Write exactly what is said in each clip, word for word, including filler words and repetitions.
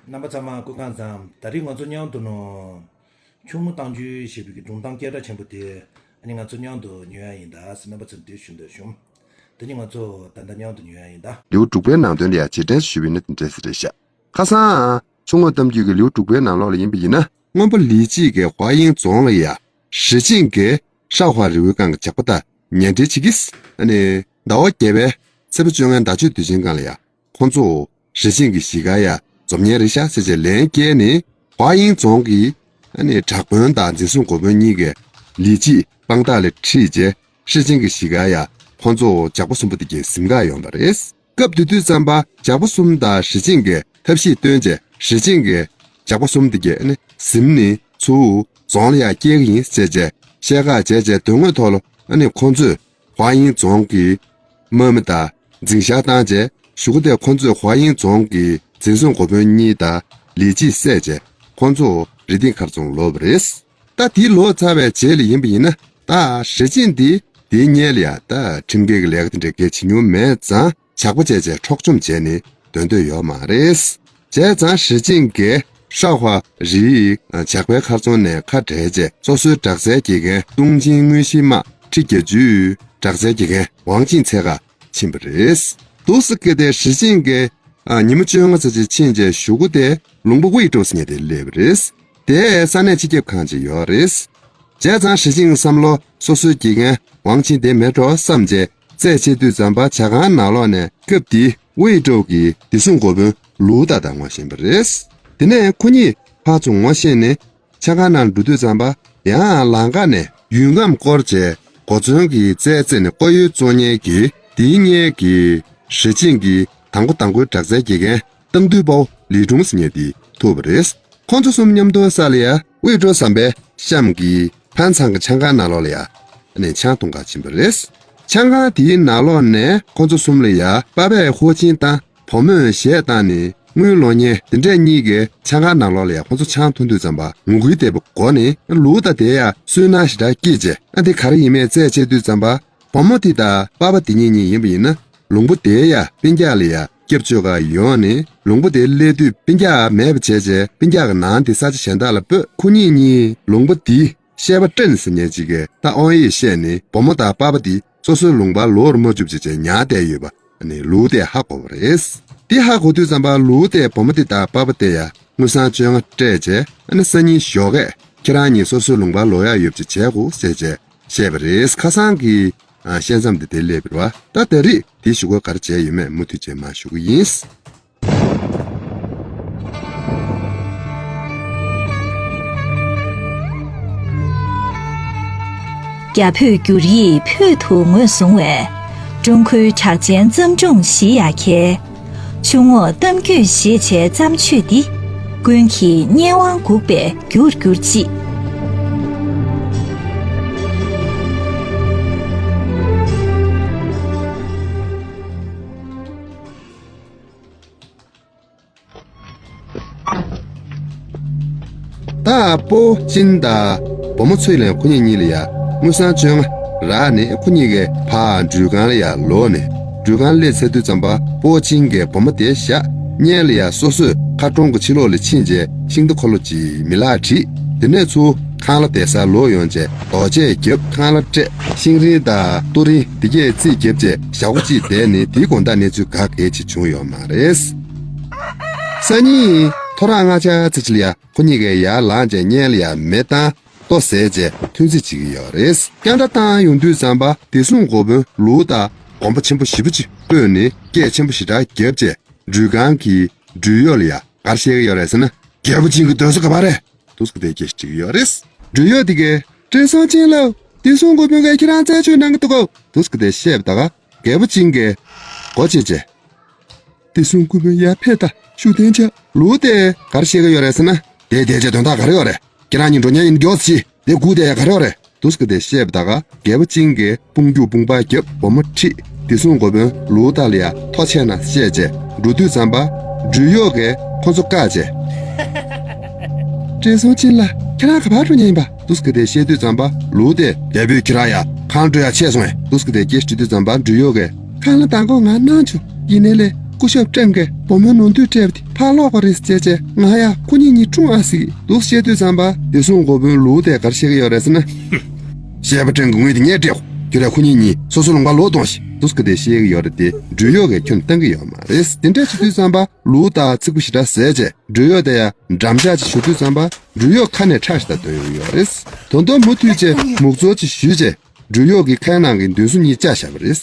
རྣམ་པ་ཚང་མ་སྐུ་ཁམས་བཟང་། ད་རེས་ང་ཚོ་མཉམ་དུ་ནོ། ཆུང་ངུ་བཏང་འཇུག་ཞེས་པའི་སྒྲུང་གཏམ་སྐད་གྲགས་ཆེན་པོ་དེ་ཨ་ནི་ང་ཚོ་མཉམ་དུ་ཉོ་ཡ་ཡིན་ད་ཟེར་རྣམ་པ་ཚོར་འདི་ཞུ་འདོད་བྱུང་། དེ་ནི་ང་ཚོ་ད་ལྟ་མཉམ་དུ་ཉོ་ཡ་ཡིན་ད། ལེའུ་དྲུག་པའི་ནང་དོན་ལ་ཡང་རྗེས་དྲན་ཞུས་པ་ཡིན་ན་དེ་འདྲས་ཟེར་རེད་ཤག་ཁ་སང་། ཆུང་ངུ་གཏམ་རྒྱུད་ཀྱི་ལེའུ་དྲུག་པའི་ནང་ལོགས་ལ་ཡིན་པ་ཡིན་ན། སྔོན་པོ་ལི་ཅི་གིས་ཧྭ་དབྱིང་རྫོང་ལ་ཡ། ཧྲི་ཅིན་གྱིས་ཧྲའོ་ཧྭ་རི་བོའི་སྒང་གི་ཇག་པ་དང་ཉེ་འབྲེལ་བྱེད་ཀྱིས། ཨ་ནི་ཟླ་བ་བརྒྱད་པའི་ཚེས་པ་བཅོ་ལྔའི་ཟླ་མཆོད་དུས་ཆེན་སྒང་ལ་ཡ། ཁོང་ཚོ་ཧྲི་ཅིན་གྱི་གཞིས་ཀ་ཡ་འཛོམས་མཁན་རེད་ཤག་ཟེར་བྱས་ལན་བསྐྱལ་ནས། ཧྭ་དབྱིང་རྫོང་གི་ཨ་ནི་དྲག་དཔོན་དང་འཛིན་བཟུང་འགོ་དཔོན་གཉིས་ཀས་ལི་ཅིའི་དཔང་རྟགས་ལ་ཁྲིད་བྱས། ཧྲི་ཅིན་གྱི་གཞིས་ཀ་ཡ་ཁོང་ཚོ་ཇག་པ་གསུམ་པོ་དེ་གས་གཟིམ་ག་ཡོང་བ་རེད། སྐབས་དེ་དུས་ཙམ་པ་ཇག་པ་གསུམ་དང་ཧྲི་ཅིན་གྱིས་ཐབས་ཤེས་བཏོན་བྱས། ཧྲི་ཅིན་གྱིས་ཇག་པ་གསུམ་དེ་གས་ཨ་ནི་གཟིམ་ནས་ཚུར་རྫོང་ལ་ཡ་སྐྱེལ་གི་ཡིན་ཟེར་བྱས་བཤད་ཁག་བྱས་བྱས། དོན་དངོས་ཐོག་ལ་ཨ་ནི་ཁོང་ཚོས་ཧྭ་དབྱིང་རྫོང་གི་དམག་མི་དང་འཛིང་བཞག་བཏང་བྱས། གཞུག་གུ་དེ་ཁོང་ཚོས་ཧྭ་དབྱིང་རྫོང་གི་འཛིན་བཟུང་འགོ་དཔོན་གཉིས་དང་ལི་ཅི་བསད་བྱས། ཁོང་ཚོ་རི་སྟེང་མཁར་རྫོང་ལོག་པ་རེད། ད་དེ་ལོག་ཚར་བའི་རྗེས་ལ་ཡིན་པ་ཡིན་ན། ད་ཧྲི་ཅིན་དེ་དེའི་སྔོན་ལ་ཡ་ད་ཁྲིམས་འགལ་གྱི་ལས་ཀ་དེ་འདྲ་གས་བྱེད་མྱོང་མེད་ཙང་། ཇག་པ་བྱས་བྱས་འཕྲོག་བཅོམ་བྱས་ནས་སྡོད་འདོད་ཡོད་མ་རེད། བྱས་ཙང་ཧྲི་ཅིན་གྱིས་ཧྲའོ་ཧྭ་རིའི་ཇག་པའི་མཁར་རྫོང་ནས་ཁ་བྲལ་བྱས། སོ་སོའི་དྲག་རྩལ་དགེ་རྒན་ཏུང་ཅིན་དངོས་གཞིའི་དམག་ཁྲི་བརྒྱད་ཅུའི་དྲག་རྩལ་དགེ་རྒན་ཝང་ཅིན་འཚོལ་ག་ཕྱིན་པ་རེད། འདུག་སེ་བྱས་ཏེ་ཧྲི་ཅིན་གྱིས་ཨ་ཉིན་མོ་བཅོ་ལྔ་ཙམ་ཅིག་ཕྱིན་རྗེས་གཞུག་གུ་དེ་ལུང་པ་དབུས་ཀྲོའུ་ཟེར་མཁན་དེ་སླེབས་པ་རེད། དེ་ས་གནས་སྤྱི་ཁྱབ་ཁང་ཅིག་ཡོད་རེད། བྱས་ཙང་ཧྲི་ཅིན་གྱི་བསམ་བློ་སོ་སོའི་དགེ་རྒན་ཝང་ཅིན་དེ་མེད་འགྲོ་བསམ་རྗེས་རྩད་བཅད་དུས་ཙམ་པ་ཇ་ཁང་ནང་ལོགས་ནས་སྐབས་དེའི་དབུས་ཀྲོའུ་གི་བདེ་སྲུང་འགོ་དཔོན་ལུའུ་ཏཱ་དང་ངོ་ཤེས་པ་རེད། དེ་ནས་ཁོ་གཉིས་ཕར་ཚུར་ངོ་ཤེས་ནས་ཇ་ཁང་ནང་འགྲོ་དུས་ཙམ་པ་ཡང་ལམ་ཁ་ནས་ཡུལ་ངམ་སྐོར་བྱས། གོ་མཚོན་གྱི་རྩལ་རྩེད་ནས་སྐོར་གཡོལ་རྩོད་མཁན་གྱི་དེའི་སྔོན་གྱི་ཧྲི་ཅིན་གྱི་དང་པོ་དང་པོའི་དྲག་རྩལ་དགེ་རྒན་སྟག་འདུལ་པའོ་ལི་ཀྲུང་ཟེར་མཁན་དེ་ཐུག་པ་རེད། ཁོང་ཚོ་གསུམ་མཉམ་དུ་ས་ལ་ཡ་དབུས་ཀྲོའུ་ཟམ་པའི་གཤམ་གྱི་ཕན་ཚང་གི་ཆང་ཁང་ནང་ལོགས་ལ་ཡ་ནས་ཆང་འཐུང་ག་ཕྱིན་པ་རེད། ཆང་ཁང་དེའི་ནང་ལོགས་ནས་ཁོང་ཚོ་གསུམ་ལ་ཡ་པ་ཕས་ཧུའུ་ཅིན་དང་བུ་མོས་གཞས་བཏང་ནས་དངུལ་ལོག་མཁན་དེ་འདྲས་གཉིས་ཀས་ཆང་ཁང་ནང་ལོགས་ལ་ཡ་ཁོང་ཚོ་ཆང་འཐུང་དུས་ཙམ་པ་ངུ་སྐུལ་དེ་པོ་གོ་ནས། ལུའུ་ཏཱ་དེ་ཡ་སུན་སྣང་ཞེ་དྲག་སྐྱེས་བྱས། ཨ་འདི་ག་རེ་ཡིན་མེད་རྩད་བཅད་དུས་ཙམ་པ། བུ་མོ་དེ་དང་པ་ཕ་དེ་གཉིས་གཉིས་ཡིན་པ་ཡིན་ན། ལུང་པ་དེའི་ཡ་སྤུན་ཀྱག་ལ་ཡ་སྐྱབས་བཅོལ་ག་ཡོང་ནས། ལུང་པ་དེ་སླེབས་དུས་སྤུན་ཀྱག་མེད་པ་བྱས་བྱས། སྤུན་ཀྱག་གི་ནང་དེ་ས་ཆ་གཞན་དག་ལ་སྤོས། ཁོ་གཉིས་གཉིས་ལུང་པ་དེའི་བཤད་པ་ཀྲེན་ཟེར་མཁན་ཅིག་གིས་ད་དབང་ཡིག་བཤད་ནས། བུ་མོ་དང་པ་ཕ་དེ་སོ་སོའི་ལུང་པར་ལོག་རུ་མ་བཅུག་བྱས་བྱས་ཉར་བསྡད་ཡོད་པ་ནི་ལུའུ་ཏཱས་ཧ་གོ་བ་རེད། དེ་ཧ་གོ་དུས་ཙམ་པ་ལུའུ་ཏཱས་བུ་མོ་དེ་དང་པ་ཕ་དེ་ཡ་དངུལ་སྲང་བཅོ་ལྔ་སྤྲད་བྱས། ཨ་ནི་སང་ཉིན་ཞོགས་ཀས་ཁྱེད་རང་གཉིས་སོ་སོའི་ལུང་པར་ལོག་ཡ་ཡོད་པ་ཅིག་བྱས་དགོས་ཟེར་བྱས་བཤད་པ་རེད། ཁ་སང་གི་ཨ་བཤད་མཚམས་དེ་དེ་སླེབས་པ་རེད་བ། ད་ད་རེས་དེ་ཞུ་སྒོ་ག་རེ་བྱས་ཡོད་མེད་མུ་མཐུད་བྱས་མར་ཞུ་གི་ཡིན། རྒྱ་བོད་བསྒྱུར་ཡིག་བོད་དུ་ངོས་བཟུང་བའི་ཀྲུང་གོའི་གྲགས་ཅན་བརྩམས་སྒྲུང་བཞི་ཡ་གྱལ། ཆུ་ངོགས་གཏམ་རྒྱུད་ཞེས་བྱའི་བརྩམས་ཆོས་འདི། ཀུན་གྱིས་སྙན་དབང་འགུགས་པའི་རྒྱུར་གྱུར་ཅིག། ད་པོ་ཅིན་དང་བུ་མོ་ཚུའེ་ལེན་ཁོ་གཉིས་གཉིས་ལ་ཡ་དངུལ་སྲང་བཅོ་ལྔ་རག་ནས། ཁོ་གཉིས་ཀས་ཕར་འགྲུལ་ཁང་ལ་ཡ་ལོག་ནས། འགྲུལ་ཁང་སླེབས་ཚར་དུས་ཙམ་པ་པོ་ཅིན་གྱིས་བུ་མོ་དེ་བཞག་སྔོན་ལ་ཡ་སོ་སོས་མཁར་གྲོང་གི་ཕྱི་ལོགས་ལ་ཕྱིན་བྱས་ཤིང་རྟ་འཁོར་ལོ་གཅིག་མི་ལག་བྲིས། དེ་ནས་ཚུར་ཁང་གླ་བསྡད་སར་ལོག་ཡོང་བྱས་རྡོ་ཆས་བརྒྱབ། ཁང་གླ་སྤྲད། ཤིང་རིན་དང་ཏོག་རིན་དེ་གས་རྩིས་བརྒྱབ་བྱས་ཞག་པོ་གཅིག་བསྡད་ནས། དེའི་དགོང་དག་གནས་ཚུལ་ག་གེ་ཅིག་བྱུང་ཡོད་མ་རེད། སང་ཉིན་ཐོ་རངས་སྔ་ཆ་ཙམ་ཅིག་ལ་ཡ་ཁོ་གཉིས་ཀས་ཡར་ལངས་བྱས་སྔོན་ལ་ཡ་མེ་བཏང་། ལྟོ་བཟས་བྱས་ཐོན་རྩིས་བྱེད་ཀྱི་ཡོད་རེད། རྒྱང་བསྒྲགས་བཏང་ཡོང་དུས་ཙམ་པ་བདེ་སྲུང་འགོ་དཔོན་ལུའུ་ཏཱ་གོམ་པ་ཆེན་པོ་ཞེ་པོ་ཅིག་སྤོས་ནས་སྐད་ཆེན་པོ་ཞེ་དྲག་བརྒྱབ་བྱས་འགྲུལ་ཁང་གི་འགྲུལ་གཡོག་ལ་ཡ་ག་རེ་བཤད་ཀྱི་ཡོད་རེད་ཟེར་ན། རྒྱལ་པོ་ཅིན་གྱི་སྡོད་ས་ག་པར་རེད། འདུག་སེ་དེ་སྐད་ཅིག་ཡོད་རེད། འགྲུལ་གཡོག་དེ་གས་བཀྲས་མཐོང་ཅིན་ལགས། བདེ་སྲུང་འགོ་དཔོན་གྱིས་ཁྱེད་རང་རྩད་གཅོད་གནང་གི་འདུག་གོ། འདུག་སེ་དེ་བཤད་པ་ད་ག་རྒྱལ་པོ་ཅིན་གྱིས་སྒོ་ཕྱེ་བྱས། བདེ་སྲུང་འགོ་དཔོན་ཡར་ཕེབས་དང་བཞུགས་གདན་འཇགས། ལུའུ་ཏཱས་ག་རེ་བཤད་ཀྱི་ཡོད་རེད་ཟེར་ན། དེ་བསྡད་བྱས་དོན་དག་ག་རེ་ཡོད་རེད། ཁྱེད་རང་གཉིས་འགྲོ་མཁན་ཡིན་མགྱོགས་ཤིག་དེ་སྒུག་བསྡད་ཡ་ག་རེ་ཡོད་རེད། འདུག་སེ་དེ་བཤད་པ་ད་ག་རྒྱལ་པོ་ཅིན་གྱིས་དཔུང་རྒྱུག་དཔུང་པ་བརྒྱབ། བུ་མོ་ཁྲིད། བདེ་སྲུང་འགོ་དཔོན་ལུའུ་ཏཱ་ལ་ཡ་ཐོག་ཆད་ན་བཤད་བྱས་འགྲོ་དུས་ཙམ་པ་འགྲུལ་གཡོག་གིས་ཁོ་ཚོ་བཀག་བྱས། བཀྲས་མཐོང་ཅིན་ལགས། ཁྱེད་རང་ག་པར་འགྲོ་མཁན་ཡིན་པ། འདུག་སེ་དེ་བཤད་དུས་ཙམ་པ་ལུའུ་ཏཱས་རྒྱལ་པོས་ཁྱེད་རང་ཡ་ཁང་གླ་སྤྲོད་ཡ་ཆད་སོང་ངས། འདུག་སེ་དེ་སྐད་དྲིས་དུས་ཙམ་པ་འགྲུལ་གཡོག་གིས་ཁང་གླ་བདག་འགོག་ང་གནང་བྱུང་། ཡིན་ནའི་ལས་ སྐུ་ཞབས་ཀྲེང་གིས་བུ་མོའི་ནོར་འདུག་སྤྲད་པ་དེ་ཕར་སློག་པ་རེད་ཟེར་བྱས་ང་ཡ་ཁོ་གཉིས་གཉིས་འཁྲུངས་ཨ་ཟིག་འདུག་བཤད་དུས་ཙམ་པ་བདེ་སྲུང་འགོ་དཔོན་ལུའུ་ཏེ་ག་རེ་བཤད་ཀྱི་ཡོད་རེད་ཟེར་ན། བཤད་པ་ཀྲེང་གིས་ངོས་དེ་ངས་སྤྲད་གོ། ཁྱོད་ར་ཁོ་གཉིས་གཉིས་སོ་སོ་ལུང་པ་ལོག་གཏོང་ཞིག་འདུག་སྐད་དེ་བཤད་ཀྱི་ཡོད་རེད་དེ་འབྲུག་གཡོག་གིས་ཁྱོན་བཏང་གི་ཡོད་མ་རེད། དེ་འདྲ་བྱེད་དུས་ཙམ་པ་ལུའུ་ཏེ་ཚིག་པ་ཞེ་དྲག་ཟེར་བྱས་འབྲུག་གཡོག་དེ་ཡ་འགྲམ་ལྕག་ཅིག་ཞུ་དུས་ཙམ་པ་འབྲུག་གཡོག་ཁ་ནས་ཁྲག་ཞིག་ད་འདོན་ཡོང་གི་ཡོད་རེད། དོན་དོན་མུ་མཐུད་བྱས་མུག་ཚོར་ཅིག་ཞུས་བྱས་འབྲུག་གཡོག་གི་ཁའི་ནང་གི་མདུན་སོ་གཉིས་བཅག་བཞག་པ་རེད།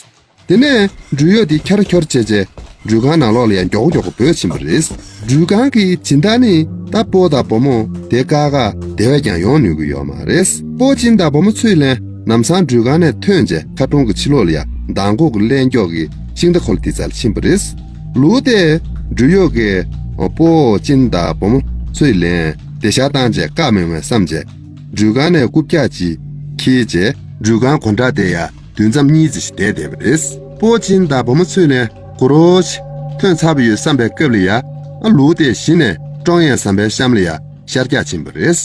དེ་ནས་འབྲུག་གཡོག་དེ་ཁྱར་ཁྱོར་བྱས་བྱས་འགྲུལ་ཁང་ནང་ལོགས་ལ་ཡང་མགྱོགས་པོ་མགྱོགས་པོ་བུད་ཕྱིན་པ་རེད། འགྲུལ་ཁང་གི་སྦྱིན་བདག་ནི་ད་སྤོ་བོ་དང་བུ་མོ་དེ་ཀ་ཀ་དེ་བས་ཀྱང་ཡོང་ནུས་ཀྱི་ཡོད་མ་རེད། སྤོ་ཅིན་དང་བུ་མོ་ཚུའེ་ལེན་ལམ་སང་འགྲུལ་ཁང་ནས་ཐོན་བྱས་མཁར་གྲོང་གི་ཕྱི་ལོགས་ལ་ཡང་མདང་དགོང་གི་གླེན་མགྱོགས་ཀྱི་ཤིང་རྟ་འཁོར་དེ་རྩར་ཕྱིན་པ་རེད། ལུའུ་ཏེ་འབྲུག་གཡོག་གིས་སྤོ་བོ་ཅིན་དང་བུ་མོ་ཚུའེ་ལེན་དེ་ཤར་བཏང་བྱས་བཀག་མི་འོང་བསམ་བྱས་འགྲུལ་ཁང་ནས་རྐུབ་བཀྱག་ཅིག་འཁྱེར་བྱས་འགྲུལ་ཁང་སྒོ་འགྲམ་དེ་ཡ། དུས་མཚམས་གཉིས་ཙམ་ཞིག་བསྡད་བསྡད་པ་རེད། སྤོ་ཅིན་དང་བུ་མོ་ཚུའེ་ལེན་གུ་རུ་ཐོན་ཚར་བ་ཡོད་བསམ་པའི་སྐབས་ལ་ཡ། ཨ་ལུའུ་ཏེ་གཞི་ནས་ཀྲོང་ཡན་ཟམ་པའི་གཤམ་ལ་ཡ་ཤར་རྒྱག་ཕྱིན་པ་རེད།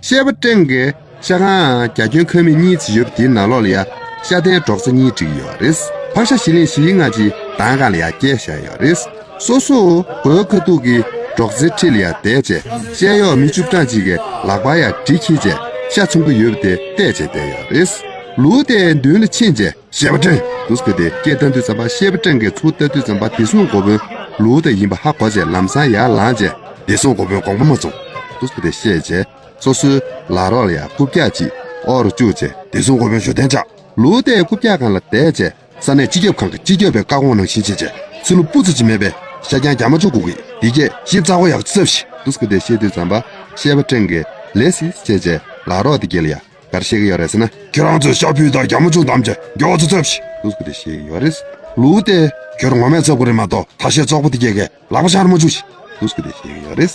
བཤད་པ་ཀྲེང་གིས་ཤ་ཁང་རྒྱ་ཁྱོན་ཁ་མིག་གཉིས་ཙམ་ཡོད་པ་དེའི་ནང་ལོགས་ལ་ཡ་ཤ་སྟན་སྒྲོག་རྩེ་གཉིས་བསྒྲིགས་ཡོད་རེད། ཕག་ཤ་བཞི་ལིང་བཞི་ཡི་ལྔ་ཅིག་དང་སྒང་ལ་ཡ་བསྐྱལ་བཞག་ཡོད་རེད། སོ་སོ་སྒོའི་ཁ་ཐུག་གི་སྒྲོག་རྩེའི་འཁྲིས་ལ་ཡ་བསྡད་བྱས་བཤད་གཡོག་མི་བཅུ་གྲངས་ཅིག་གིས་ལག་པར་ཡ་གྲི་འཁྱེར་བྱས་ཤ་འཚོང་གི་ཡོད་པ་དེ་བལྟས་བྱས་བསྡད་ཡོད་རེད། ལུའུ་ཏེ་མདུན་ལ་ཕྱིན་བྱས་བཤད་པ་ཀྲེང་འདུག་སྐད་དེ་སྐད་བཏང་དུས་ཙམ་པ་བཤད་པ་ཀྲེང་གིས་ཚུར་ལྟ་དུས་ཙམ་པ་བདེ་སྲུང་འགོ་དཔོན་ལུའུ་ཏེ་ཡིན་པ་ཧ་གོ་བྱས་ལམ་སང་ཡར་ལངས་བྱས་བདེ་སྲུང་འགོ་དཔོན་དགོངས་པ་མ་ཚོམས་འདུག་སྐད་དེ་བཤད་བྱས་སོ་སོའི་ལག་རོགས་ལ་ཡ་རྐུབ་བཀྱག་ཅིག་འོག་རུ་བཅུག་བྱས་བདེ་སྲུང་འགོ་དཔོན་ཞུ་གཏན་འཇགས། ལུའུ་ཏེ་རྐུབ་བཀྱག་སྒང་ལ་བསྡད་བྱས། ས་གནས་སྤྱི་ཁྱབ་ཁང་གི་སྤྱི་ཁྱབ་པའི་བཀའ་དགོངས་ནང་བཞིན་བྱས་བྱས་ཚི་ལུ་སྤུ་ཙམ་ཅིག་མེད་པའི་ཤ་རྐྱང་རྒྱ་མ་བཅུ་དགོས་ཀྱི་འདི་སྐད་ཞིབ་ཚགས་པོ་ཡག་ཅིག་གསབ་ཤིག་འདུག་སྐད་དེ་བཤད་དུས་ཙམ་པ་བཤད་པ་ཀྲེང་གིས་ལེ་སི་བྱས་བྱས་ལག་རོགས་དེ་གྱད་ལ་ཡ་ག་རེ་བཤད་ཀྱི་ཡོད་རེད་ཟེར་ན། ཁྱེད་རང་ཚོས་ཤ་ཕུད་དང་རྒྱ་མ་བཅུ་བསྡམས་བྱས་མགྱོགས་ཙམ་གསབ་ཤིག་འདུག་སྐད་དེ་བཤད་ཀྱི་ཡོད་རེད། ལུའུ་ཏེ་ཁྱོད་ངོ་མས་གསབ་དགོས་རེད་མ་གཏོགས་ཐ་ཤལ་བཙོག་པོ་དེ་གྱད་ཀྱིས་ལག་པ་འཆང་ར་མ་བཅུག་ཤིག་འདུག་སྐད་དེ་བཤད་ཀྱི་ཡོད་རེད།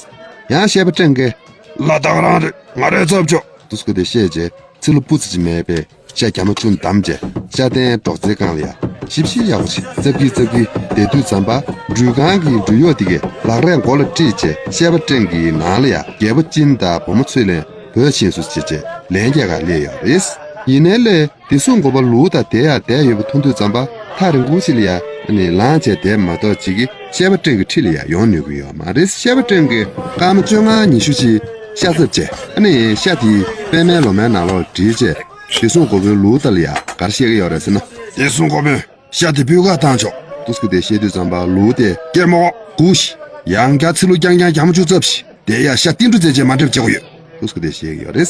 ཡང་བཤད་པ་ཀྲེང་གིས་ལ་དྭགས་རང་རེད་ང་རས་གསབ་ཆོག་འདུག་སྐད་དེ་བཤད་བྱས་ཚི་ལུ་སྤུ་ཙམ་ཅིག་མེད་པའི་ཤ་རྒྱ་མ་བཅུ་བསྡམས་བྱས་ཤ་སྟན་སྒྲོག་རྩེའི་སྒང་ལ་ཡ་ཞིབ་ཞིབ་ཡག་པོ་ཞིག་བཙབ་ཀྱིན་བཙབ་ཀྱིན་བསྡད་དུས་ཙམ་པ་འགྲུལ་ཁང་གི་འགྲུལ་གཡོག་དེ་གས་ལག་རས་མགོ་ལ་དཀྲིས་བྱས་བཤད་པ་ཀྲེང་གི་ནང་ལ་ཡ་རྒྱལ་པོ་ཅིན་དང་བུ་མོ་ཚུའེ་ལེན་བུད་ཕྱིན་སོང་ཟེར་བྱས་ལན་རྒྱག་གར་སླེབས་ཡོད་རེད། ཡིན་ནའི་ལས་བདེ་སྲུང་འགོ་པ་ལུའུ་ཏེ་དེ་ཡ་བསྡད་ཡོད་པ་མཐོང་དུས་ཙམ་པ་ཐག་རིང་པོ་ཞིག་ལ་ཡ་ནི་ལངས་བྱས་བསྡད་མ་གཏོགས་ཅིག་གིས་བཤད་པ་ཀྲེང་གི་འཁྲིས་ལ་ཡ་ཡོང་ནུས་ཀྱི་ཡོད་མ་རེད། བཤད་པ་ཀྲེང་གིས་སྐར་མ་བཅོ་ལྔ་ཉི་ཤུ་ཅིག་ཤ་བཙབ་བྱས་ཨ་ནི་ཤ་དེ་པད་མའི་ལོ་མའི་ནང་ལོགས་བསྒྲིལ་བྱས་བདེ་སྲུང་འགོ་པའི་ལུའུ་ཏེ་ལ་ཡ་ག་རེ་བཤད་ཀྱི་ཡོད་རེད་ཟེར་ན། བདེ་སྲུང་འགོ་དཔོན་ཤ་དེ་སྤུས་ཀ་བཏང་ཆོག་འདུག་སྐད་དེ་བཤད་དུས་ཙམ་པ་ལུའུ་ཏེ་སྐྱེར་མོ་སྒུག་ཤིག་ཡང་བསྐྱར་ཚི་ལུ་རྐྱང་རྐྱང་རྒྱ་མ་བཅུ་བཙབ་ཤིག་དེ་ཡ་ཤ་ཏིལ་འབྲུ་རྫས་ཅན་མ་འདྲེས་བྱེད་དགོས་ཡོད། འདུག་སྐད་དེ་བཤད་ཀྱི་ཡོད་རེད།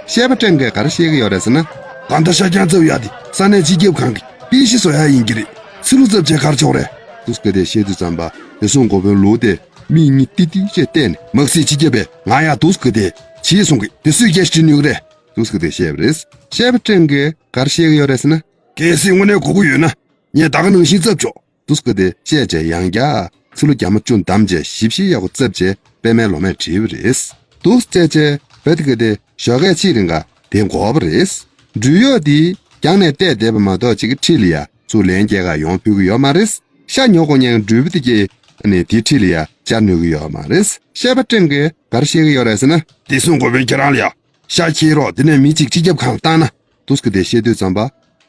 བཤད་པ་ཀྲེང་གིས་ག་རེ་བཤད་ཀྱི་ཡོད་རེད་ཟེར་ན། ད་ལྟ་ཤ་རྐྱང་བཙབ་ཡག་དེ་ས་གནས་སྤྱི་ཁྱབ་ཁང་གི་པིན་ཤི་བཟོ་ཡག་ཡིན་གྱི་རེད། ཚི་ལུ་བཙབ་བྱས་ག་རེ་བྱེད་དགོས་རེད། འདུག་སྐད་དེ་བཤད་དུས་ཙམ་པ་བདེ་སྲུང་འགོ་དཔོན་ལུའུ་ཏེ་མིག་གཉིས་ཏི་ཏི་བྱས་བལྟས་ནས་མ་གཞི་སྤྱི་ཁྱབ་པས་ང་ཡ་འདུག་སྐད་དེ་བྱེད་གསུང་གི་དེ་སུས་སྐད་ཆ་དྲི་ནུས་ཀྱི་རེད། འདུག་སྐད་དེ་བཤད་པ་རེད། བཤད་པ་ཀྲེང་གིས་ག་རེ་བཤད་ཀྱི་ཡོད་རེད་ཟེར་ན། གལ་སྲིད་དངོས་གནས་དགོས་ཀྱི་ཡོད་ན། ངས་ད་ག་ནང་བཞིན་བཙབ་ཆོག་འདུག་སྐད་དེ་བཤད་བྱས་ཡང་བསྐྱར་ཚི་ལུ་རྒྱ་མ་བཅུ་བསྡམས་བྱས་ཞིབ་ཞིབ་ཡག་པོ་བཙབ་བྱས་པད་མའི་ལོ་མས་བསྒྲིལ་བ་རེད། འདུག་བྱས་བྱས་བུ་དེ་ག་དེ་ཞོགས་ཀས་ཕྱིར་རིང་ག་དེ་འགོར་བ་རེད། འགྲུལ་གཡོག་དེ་རྒྱང་ནས་བལྟས་བསྡད་པ་མ་གཏོགས་ཅིག་གི་འཁྲིས་ལ་ཡ་ཚུར་ལན་རྒྱག་གར་ཡོང་ཕོད་ཀྱི་ཡོད་མ་རེད། ཤ་ཉོ་དགོས་མཁན་འགྲུལ་པ་དེ་གས་ནི་དེའི་འཁྲིས་ལ་ཡ་བཅར་ནུས་ཀྱི་ཡོད་མ་རེད། བཤད་པ་ཀྲེང་གིས་ག་རེ་བཤད་ཀྱི་ཡོད་རེད་ཟེར་ན། བདེ་སྲུང་འགོ་དཔོན་ཁྱེད་རང་ལ་ཡ་ཤ་འཁྱེར་རོགས་དེ་ནས་མི་གཅིག་སྤྱི་ཁྱབ་ཁང་བཏང་ན། འདུག་སྐད་དེ་བཤད་དུས་ཙམ་པ་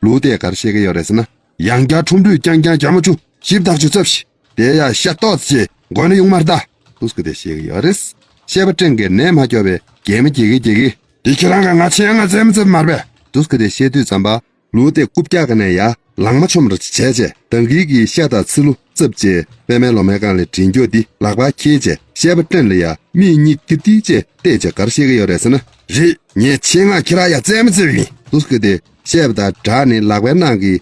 ལུའུ་ཏེ་ག་རེ་བཤད་ཀྱི་ཡོད་རེད་ཟེར་ན། ཡང་བསྐྱར་ཁྲུང་ཁྲུང་རྐྱང་རྐྱང་རྒྱ་མ་བཅུ་ཞིབ་ཐག་ཆོད་བཙབ་ཤིག་དེ་ཡ་ཤ་ཏོག་ཙེ་མགོ་ནས་གཡུག་མར་ལྟ། འདུག་སྐད་དེ་བཤད་ཀྱི་ཡོད་རེད། བཤད་པ་ཀྲེང་གིས་ནད་མ་སྐྱོ་བའི་གད་མོ་རྒྱག་གི་རྒྱག་གི་དེ་ཁྱེད་རང་ག་ང་ཆེ་ང་རྩེད་མོ་རྩེད་མར་པས། འདུག་སྐད་དེ་བཤད་དུས་ཙམ་པ་ལུའུ་ཏེ་རྐུབ་བཀྱག་གི་ནས་ཡ་ལངས་མ་ཆོམ་ར་ཅིག་བྱས་བྱས་ད་གིན་གྱི་ཤ་དང་ཚི་ལུ་བཙབ་བྱས་པད་མའི་ལོ་མའི་སྒང་ལ་བྲིས་འགྱོག་དེ་ལག་པར་འཁྱེར་བྱས་བཤད་པ་ཀྲེང་ལ་ཡ་མིག་གཉིས་ཏི་ཏི་བྱས་བལྟས་བྱས་ག་རེ་བཤད་ཀྱི་ཡོད་རེད་ཟེར་ན། རེད། ངས་ཆེད་མངགས་ཁྱེད་རང་ཡ་རྩེད་མོ་རྩེ་བ་ཡིན། འདུག་སྐད་དེ་བཤད་པ་དང་སྦྲགས་ནས་ལག་པའི་ནང་གི་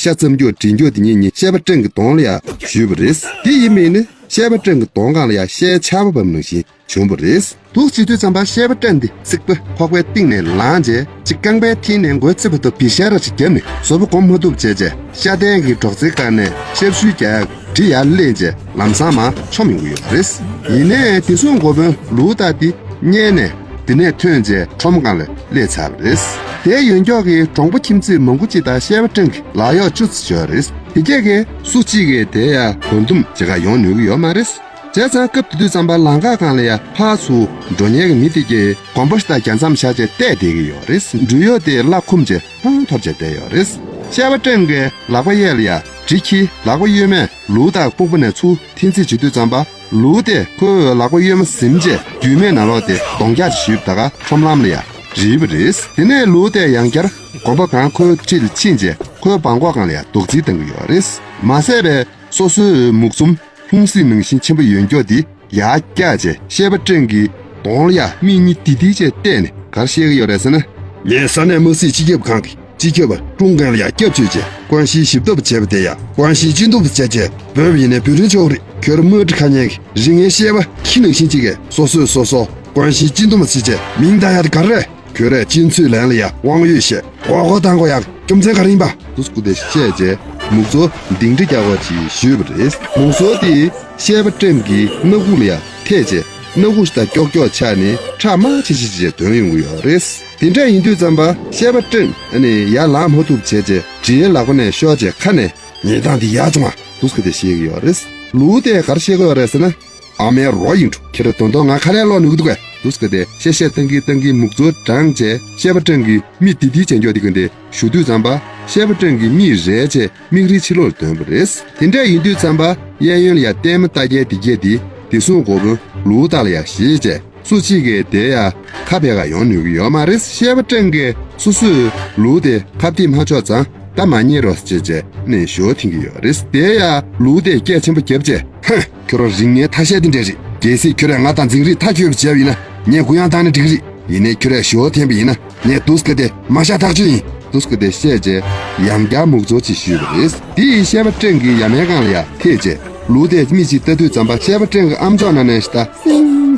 ཤ་བཙབ་འགྱོག་བྲིས་འགྱོག་དེ་གཉིས་གཉིས་བཤད་པ་ཀྲེང་གི་གདོང་ལ་ཡ་གཞུས་པ་རེད། དེ་ཡིན་མིན་ནི་བཤད་པ་ཀྲེང་གི་གདོང་སྒང་ལ་ཡ་ཤའི་ཆར་པ་བབས་ནང་བཞིན་བྱུང་བ་རེད། འདུག་བྱེད་དུས་ཙམ་པ་བཤད་པ་ཀྲེང་དེ་རྩིག་པ་ཕོག་པའི་གཏིང་ནས་ལངས་རྗེས་གཅིག་རྐང་པའི་མཐིལ་ནས་མགོའི་རྩེ་བར་དུ་བི་ཤ་ར་ཅིག་བརྒྱབ་ནས་བཟོ་པོ་སྒོམ་མ་ཐུབ་བྱས་རྗེས་ཤ་སྟན་གྱི་སྒྲོག་ཙེའི་སྒང་ནས་ཤབ་ཤུལ་རྒྱག་ཡག་གྲི་ཡར་ལེན་རྗེས་ལམ་སང་མར་མཆོངས་ཡོང་གི་ཡོད་པ་རེད། ཡིན་ནའི་བདེ་སྲུང་འགོ་དཔོན་ལུའུ་ཏེ་དེ་རྙེད་ནས་དེ་ནས་ཐོན་རྗེས་ཁྲོམ་སྒང་ལ་སླེབས་ཚར་བ་རེད། དེའི་ཡོན་ཀྱོག་གི་གྲོང་པ་ཁྱིམ་མཚེས་མང་པོ་ཅིག་དང་བཤད་པ་ཀྲེང་གི་ལག་གཡོག་བཅུ་ཙམ་ཡོད་རེད། དེ་གས་ཀྱིས་སུ་གཅིག་གིས་དེ་ཡ་བར་འདུམ་བྱེད་གར་ཡོང་ནུས་ཀྱི་ཡོད་མ་རེད། བྱས་ཙང་སྐབས་དེ་དུས་ཙམ་པ་ལམ་ཁ་སྒང་ལ་ཡ་ཕར་ཚུར་འགྲོ་མཁན་གྱི་མི་དེ་གས་གོམ་པ་ཞིག་དང་རྒྱ་མཚམས་བཞག་བྱས་བལྟས་བསྡད་ཀྱི་ཡོད་རེད། འགྲུལ་གཡོག་དེ་གླ་འཁུམས་བྱས་ཐང་འཐོར་བྱས་བསྡད་ཡོད་རེད། བཤད་པ་ཀྲེང་གིས་ལག་པ་གཡས་ལ་ཡ་གྲི་འཁྱེར་ལག་པ་གཡོན་མས་ལུའུ་ཏེ་ལྟག་པུ་ནས་ཚུར་ འཐེན་རྩིས་བྱེད་དུས་ཙམ་པ། ལུའུ་ཏེ་ཁོའི་ལག་པ་གཡོན་མ་ཟིན་རྗེས་རྒྱུད་སྨད་ནང་ལོགས་དེ་གདོང་བཀྱག་ཅིག་གཞུས་པ་ད་ག་ཁྲོམ་ལམ་ལ་ཡ་རིལ་བ་རེད། དེ་ནས་ལུའུ་ཏེ་ཡང་བསྐྱར་གོམ་པ་གང་ཁོའི་འཁྲིས་ལ་ཕྱིན་རྗེས་ཁོའི་བྲང་ཁོག་སྒང་ལ་ཡ་རྡོག་རྫིས་བཏང་གི་ཡོད་རེད། མ་ཟད་པའི་སོ་སོའི་མུག་འཛུམ་ལྷུང་བཟེད་ནང་བཞིན་ཆེན་པོ་ཡོད་མཁན་དེ་ཡར་བཀྱགས་རྗེས་ཤེས་པ་ཀྲེང་གི་གདོང་ལ་ཡ་མིག་གཉིས་ལྡིར་ལྡིར་བྱས་བལྟས་ནས་ག་རེ་བཤད་ཀྱི་ཡོད་རེད་ཟེར་ན། ངས་ས་གནས་དམག་སྲིད་སྤྱི་ཁྱབ་ཁང་གི་སྤྱི་ཁྱབ་པ་ཀྲུང་ཀན་ལ་ཡ་སྐྱབས་བཅོལ་རྗེས་ཀོན་ཤིའི་ཞིབ་ཐོབ་བྱས་པ་དེ་ཡ་ཀོན་ཤིའི་སྤྱི་འདོམས་བྱས་རྗེས་འབོད་པ་ཡིན་ནའི་འབོད་རིན་ཆོག་རེད། ཁྱོད་རང་དམག་གྲ་ཁ་ཉན་གི་རིགས་ངན་བཤད་པ་ཁྱི་ནང་བཞིན་གཅིག་གིས་སོ་སོས་སོ་སོ་ཀོན་ཤིའི་སྤྱི་འདོམས་བྱས་རྗེས་མིང་བཏགས་ཡག་དེ་ག་རེ་རེད། ཁྱོད་རས་སྤྱི་འཚོས་ལན་ལ་ཡ་དབང་ཡོད་བཤད་མགོ་སྐོར་བཏང་དགོས་ཡག་རྒྱུ་མཚན་ག་རེ་ཡིན་པ། དུས་སྐུ་དེ་བཤད་རྗེས་མུག་ཙོ་ལྡིང་ཁྲི་རྒྱག་པ་ཅིག་ཞུས་པ་རེད། མུག་ཙོ་དེ་ཤེས་པ་ཀྲེང་གི་སྣ་ཁུག་ལ་ཡ་ཐེབས་རྗེས་སྣ་ཁུག་ཤི་ད་ཀྱོག་ཀྱོག་ཆགས་ནས་ཁྲག་དམར་ཆི་ཆི་ཆི་ཐོན་ཡོང་གི་ཡོད་རེད། དེ་འདྲ་ཡིན་དུས་ཙམ་པ་ཤེས་པ་ཀྲེང་ཨ་ནི་ཡར་ལངས་མ་ཐུབ་བྱས་རྗེས་འདྲེའི་ལག་པ་ནས་ཤོར་རྗེས་ཁ་ནས་ཉེས་རྡུང་དེ་ཡར་བྱུང་བ་དུས་སྐུ་དེ་བཤད་ཀྱི་ཡོད་རེད། ལུའུ་ཏེ་ག་རེ་བཤད་ཀྱི་ཡོད་རེད་ཟེར་ན། ཨ་མའི་རོ་ཡིན་འགྲོ། ཁྱེད་རང་དོན་དག་ང་ཁ་ལས་ལོག་ནུས་ཀྱི་འདུག་གས། དུས་སྐུ་དེ་གཤེ་གཤེ་བཏང་གིན་བཏང་གིན་མུག་ཙོ་བྲང་རྗེས་ཤེས་པ་ཀྲེང་གི་མིག་ལྡིར་ལྡིར་བྱེད་མགྱོགས་དེ་གིན་དེ་ཞུ་དུས་ཙམ་པ་ཤེས་པ་ཀྲེང་གི་མིག་རལ་རྗེས་མིག་རིལ་ཕྱི་ལོགས་ལ་ཐོན་པ་རེད། དེ་འདྲ་ཡིན་དུས་ཙམ་པ་གཡས་གཡོན་ལ་ཡ་ལྟད་མོ་ལྟ་མཁན་དེ་གས་དེ་དེ་སྲུང་འགོ་དཔོན་ལུའུ་ཏཱ་ལ་ཡ་གཞིས་བྱས་སུ་གཅིག་གིས་དེ་ཡ་ཁ་ཕྱེ་ག་ཡོང་ནུས་ཀྱི་ཡོད་མ་རེད། ཤེས་པ་ཀྲེང་གིས་སོ་སོས་ལུའུ་ཏེ་ཁ་གཏད་མ་ཆོག་ཙང་ད་མ་ཉན་རོགས་ཟེར་བྱས་ནས་ཞོ་འཐེན་གྱི་ཡོད་རེད། དེ་ཡ་ལུའུ་ཏེ་སྐད་ཆེན་པོ་བརྒྱབ་བྱས། ཧ། ཁྱོད་རང་རིགས་ངན་ཐ་ཤལ་དེ་འདྲ་རེད། གལ་སྲིད་ཁྱོད་རང་ང་དང་འཛིང་རེས་མཐའ་འཁྱོལ་བ་བྱས་པ་ཡིན་ན་ངས་གུ་ཡངས་བཏང་ན་འགྲིག་གི་རེད། ཡིན་ནའི་ཁྱོད་རང་ཞོ་འཐེན་པ་ཡིན་ན་ངས་དུས་སྐུ་དེ་མ་བཞག་ཐག་ཆོད་ཡིན། དུས་སྐུ་དེ་བཤད་རྗེས་ཡང་བསྐྱར་མུག་ཙོ་ཅིག་གཞུས་པ་རེད། དེ་ཡིས་ཤེས་པ་ཀྲེང་གིས་ཡ་མའི་སྒང་ལ་ཡ་ཐེབས་རྗེས་ལུའུ་ཏེ་མིག་ཅིག་ལྟ་དུས་ཙམ་པ་ཤེས་པ་ཀྲེང་གི་ཨམ་ཅོག་ནང་ནས་ཤི་ད་